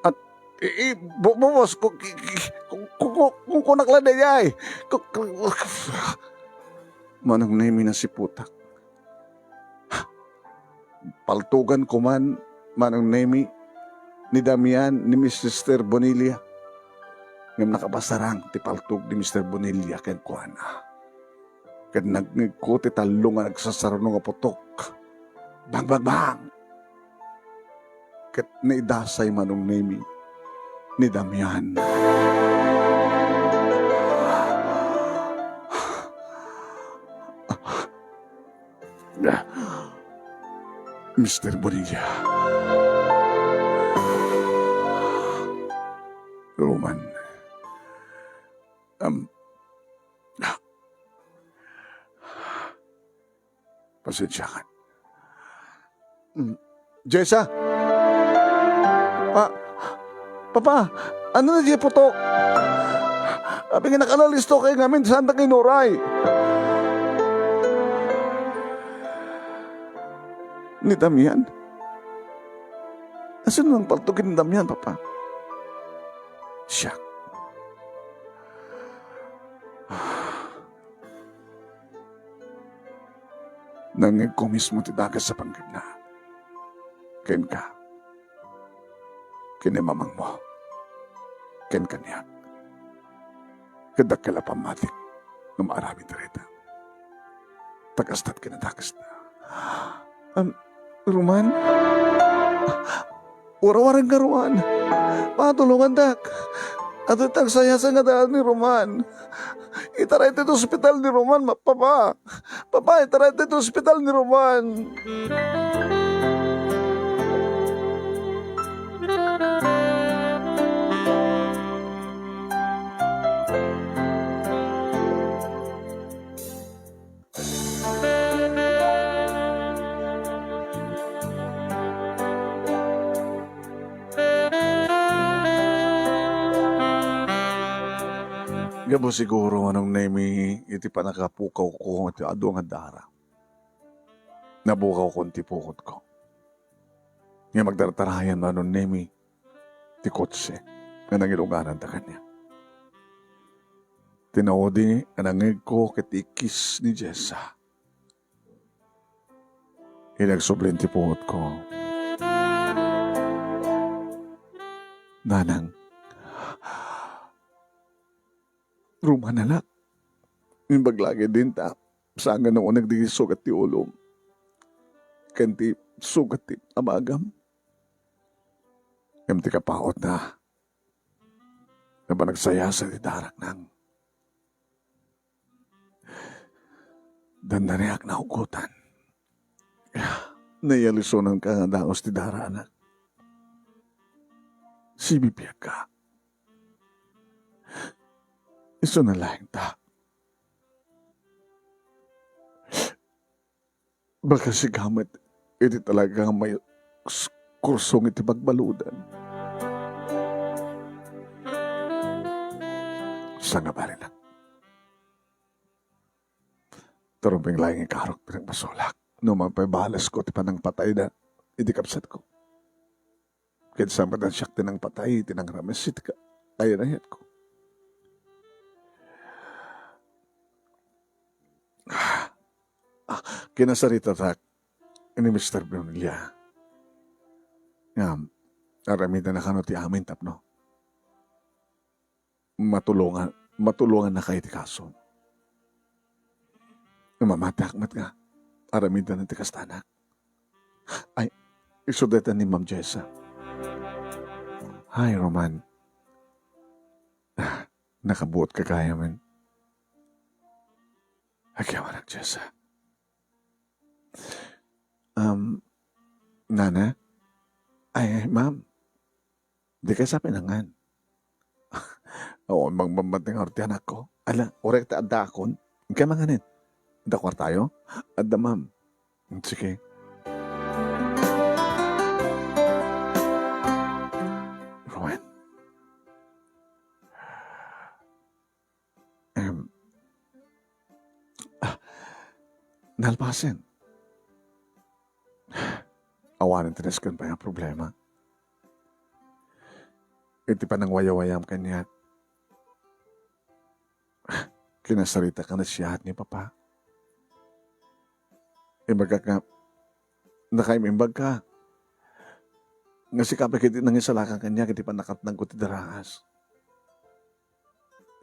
At, i-, i-, bo-, bo-, boss, ku-, ki-, ki-, ku-, ku-, ku-, ku-, kunak la dayay. Ku-, ku-, Manong Nemi, nasiputak. Paltugan koman, Manong Nemi, ni Damian ni Mister Bonilla. Ngem nakapasarang ti paltog ni Mister Bonilla kenkuana. Ket nangngegko ti tallo nga nagsasaruno nga putok. Bang, bang, bang! Ket naidasay, Manong Nemi, ni Damian. Mister Bonilla. Ruman. Am, Pasensiakan. Mm. Jessa? Pa-, Papa, ania daydiay putok? Apay nga nakalalisto kayo ngamin, saandak nga inuray? Ni Damian? Asino nang paltog ni Damian, Papa? Siak. Nangngegko mismo ti dakes a panggepna. Kenka. Ken ni mamangmo. Ken kaniak. Ket dakkel a pammatik nga maaramid dayta. Ta kastat ken a dakesna. Am, Ruman? Warwareng nga, Roman. Patulongandak. Adu ti agsayasa nga daan ni Roman. Itaray ti ospital ni Roman, ma-, Papa. Papa, itaray ti ospital ni Roman. Gapu siguro, Manong Nemi, iti pannakapukawko ti adu nga dara. Napukawkon ti pukotko. Nga magdartarayan, Manong Nemi, ti kotse nga nangilugananta kaniak. Tinaudi a nangngegko ket ikkis ni Jessa. Inagsublin ti pukotko. Nanang, Roman, anak, imbag la ketdin ta saan nga nauneg dagiti sugat ti ulom ken ti sugat ti amagam. Ngem ti kapautna, nga panagsayasa ti darak, nang dandaniak naugotan. Naialisonanka nga dagus ti dara, anak. Sibibiagka. Isuna laeng ta. Baka sigamet iti talaga nga may s-, kursong iti pagbaludan. Sangabalinak. Turumpeng laeng ikarok ti nagbasolak. No mapay balesko ti panangpatayda iti kabsatko. Ket saan met a siak ti nangpatay, ti nangrames iti ka-, kayanayatko. Ah, kinasaritatak ni Mister Brunilla. Ngem, aramidana kano ti amin tapno matulongan, matulongannaka iti kaso. Mamatiak met nga aramidana ti kasta, anak. Ay, isu dayta ni Ma'am Jessa. Hi, Roman. Ah, nakabuotka gayamen. Agyamanak, Jessa. Um, Nana? Ay, ay, Ma'am. Dikay sa pinangan. Awan mangbambantay nga ti anakko. Ala, uray ta addaakon. Inkay manganen. Adda kuartayo? Adda, ma'am. Sige. Rowan. Em, ah, nalpasen. Awanen ti nasken pay nga problema. Iti panangwayawayam kaniak, kinasaritak a nasiaat ni Papa. Imbagak nga, nakaim-imbag ka. Nga sika pay ket nangisalakan kaniak iti pannakatnagko ti daraas.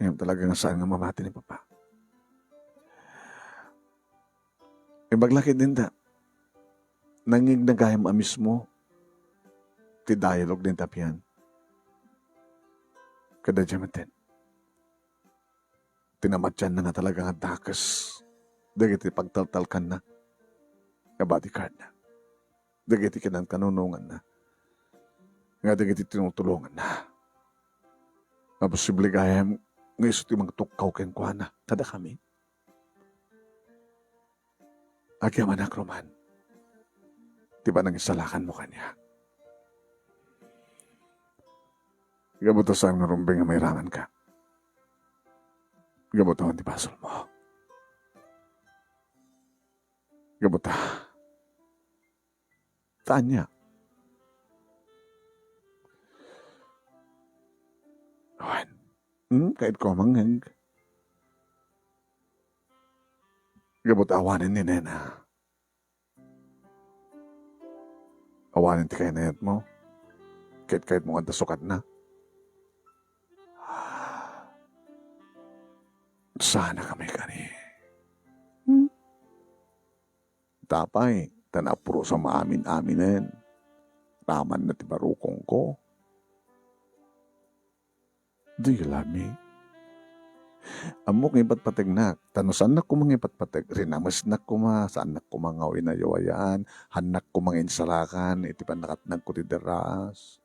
Ngem talaga nga saan nga mamati ni Papa. Imbag la ket dinta, nangngegna gayam a mismo ti dialogue ni Dapian. Kada diay metten, ti namatianna nga talaga nga dakes dagiti pagtaltalkanna nga bodyguardna. Dagiti kinankanunonganna, nga dagiti tinutulonganna. Nga posible gayam nga isu ti mangtukkaw kenkuana kadakami. Agyamanak, Roman, ti panangisalakanmo kaniak. Gapu ta saan nga rumbeng nga mairamanka. Gapu ta awan ti basolmo. Gapu ta Tanya. Awan. Hmm, kayatko a mangngeg. Gapu ta awanen ni Nena. Awanen ti kayanayatmo. Ket kayatmo nga adda sukatna. Sana kami kani. Hmm? Apay, ta napuros a maamin-aminen. Ramanna ti barukongko. Do you love me? Ammok nga ipatpategnak, ta no saannak koma nga ipatpateg, rinamesnak koma, saannak koma nga inayawayaan, hannak koma nga insalakan iti pannakatnagko ti derraas.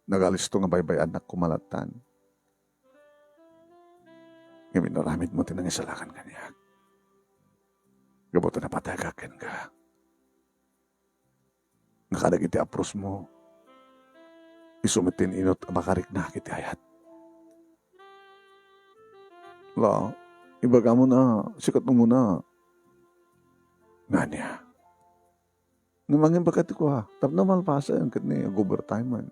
Nagalisto nga baybay-annak koma lattan. Ngem inaramidmo ti nangisalakan kaniak. Gapu ta napatayka kenka. Nga kadagiti aprosmo, isu met ti in-inut a makariknak iti ayat. La, ibagam a, sika ti umuna. Ngania? Nga mangimbag ti kua, tapno malpasen ket ni overtime man.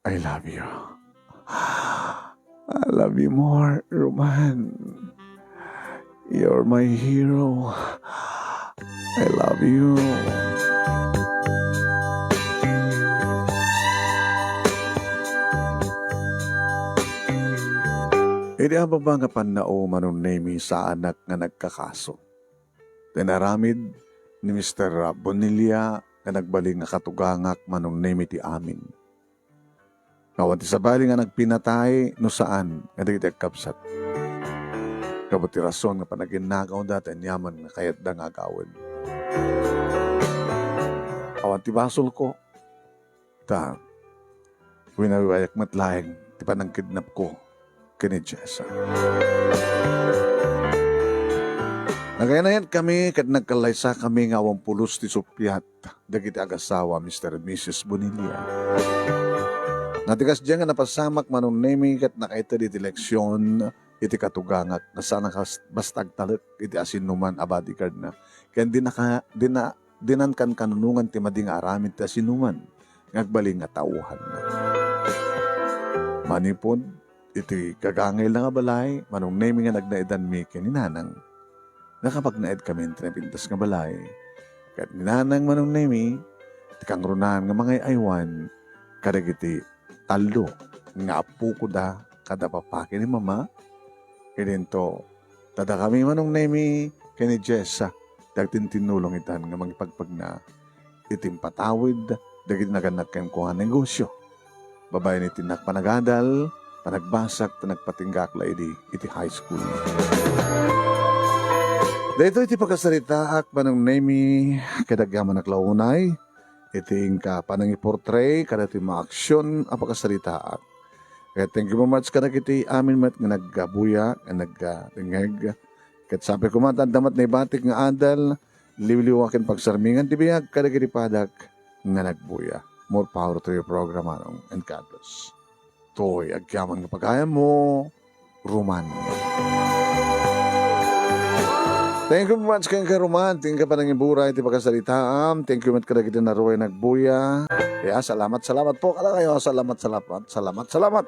I love you. I love you more, Roman. You're my hero. I love you. Idi ababa nga pannao, Manong Nemy, saanak nga nagkakaso. Inaramid ni Mister Bonilla nga nagbalin nga katugangak, Manong Nemy, ti amin. Nga awan ti sabali nga nagpinatay no saan nga dagiti agkabsat. Gapu ti rason nga panaginnagawda ti aniaman nga kayatda nga agawid. Awan ti basolko, ta winawiwayak met laeng ti panangkidnapko ken ni Jessa. Nagaynayatkami ket nagkallaysakami nga awan pulos ti suppiat dagiti agasawa, Mister and Missus Bonilla. Nga ti kasdiay nga napasamak, Manong Nemy, ket nakaited iti leksion iti katugangak nga saan a kas-, basta agtalek iti asinoman a bodyguard na. Ken di naka-, di na, dinan kankanunongan ti madi nga aramid ti asinoman nga agbalin nga tauhan na. Manipud iti gagangayna nga balay, Manong Nemy, nga nagnaedanmi ken ni Nanang, nakapagnaedkami iti napintas nga balay. Ket ni Nanang, Manong Nemy, ti kangrunaan nga mangay-aywan kadagiti tallo nga appokoda kada papaki ni Mama. Idinto, ta dakami, Manong Nemy, ken ni Jessa, ti agtintinnulong itan nga mangipagpagna iti impatawid dagiti nagannak kenkuana a negosio. Babaen iti innak panagadal, panagbasak, ta nagpatinggak la idi iti high school. Daytoy ti pakasaritaak, Manong Nemy, ket agyamanak la unay iti inka panangiportray kadagiti maaksion a pakasaritaak. Ket thank you very much kadagiti amin met nga nagbuya, nga nagdengngeg. Ket sapay koma ta adda met naibatik nga adal, liwliwa ken pagsarmingan ti biag kadagiti padak nga nagbuya. More power to your program, Manong, and God bless. Toy, agyaman nga pagayammo, Roman. Thank you much kenka, Roman. Thank you panangiburay ti pakasaritaam. Thank you met kadagiti naruay nagbuya. Ya, salamat, salamat po kadakayo. Salamat, salamat, salamat, salamat.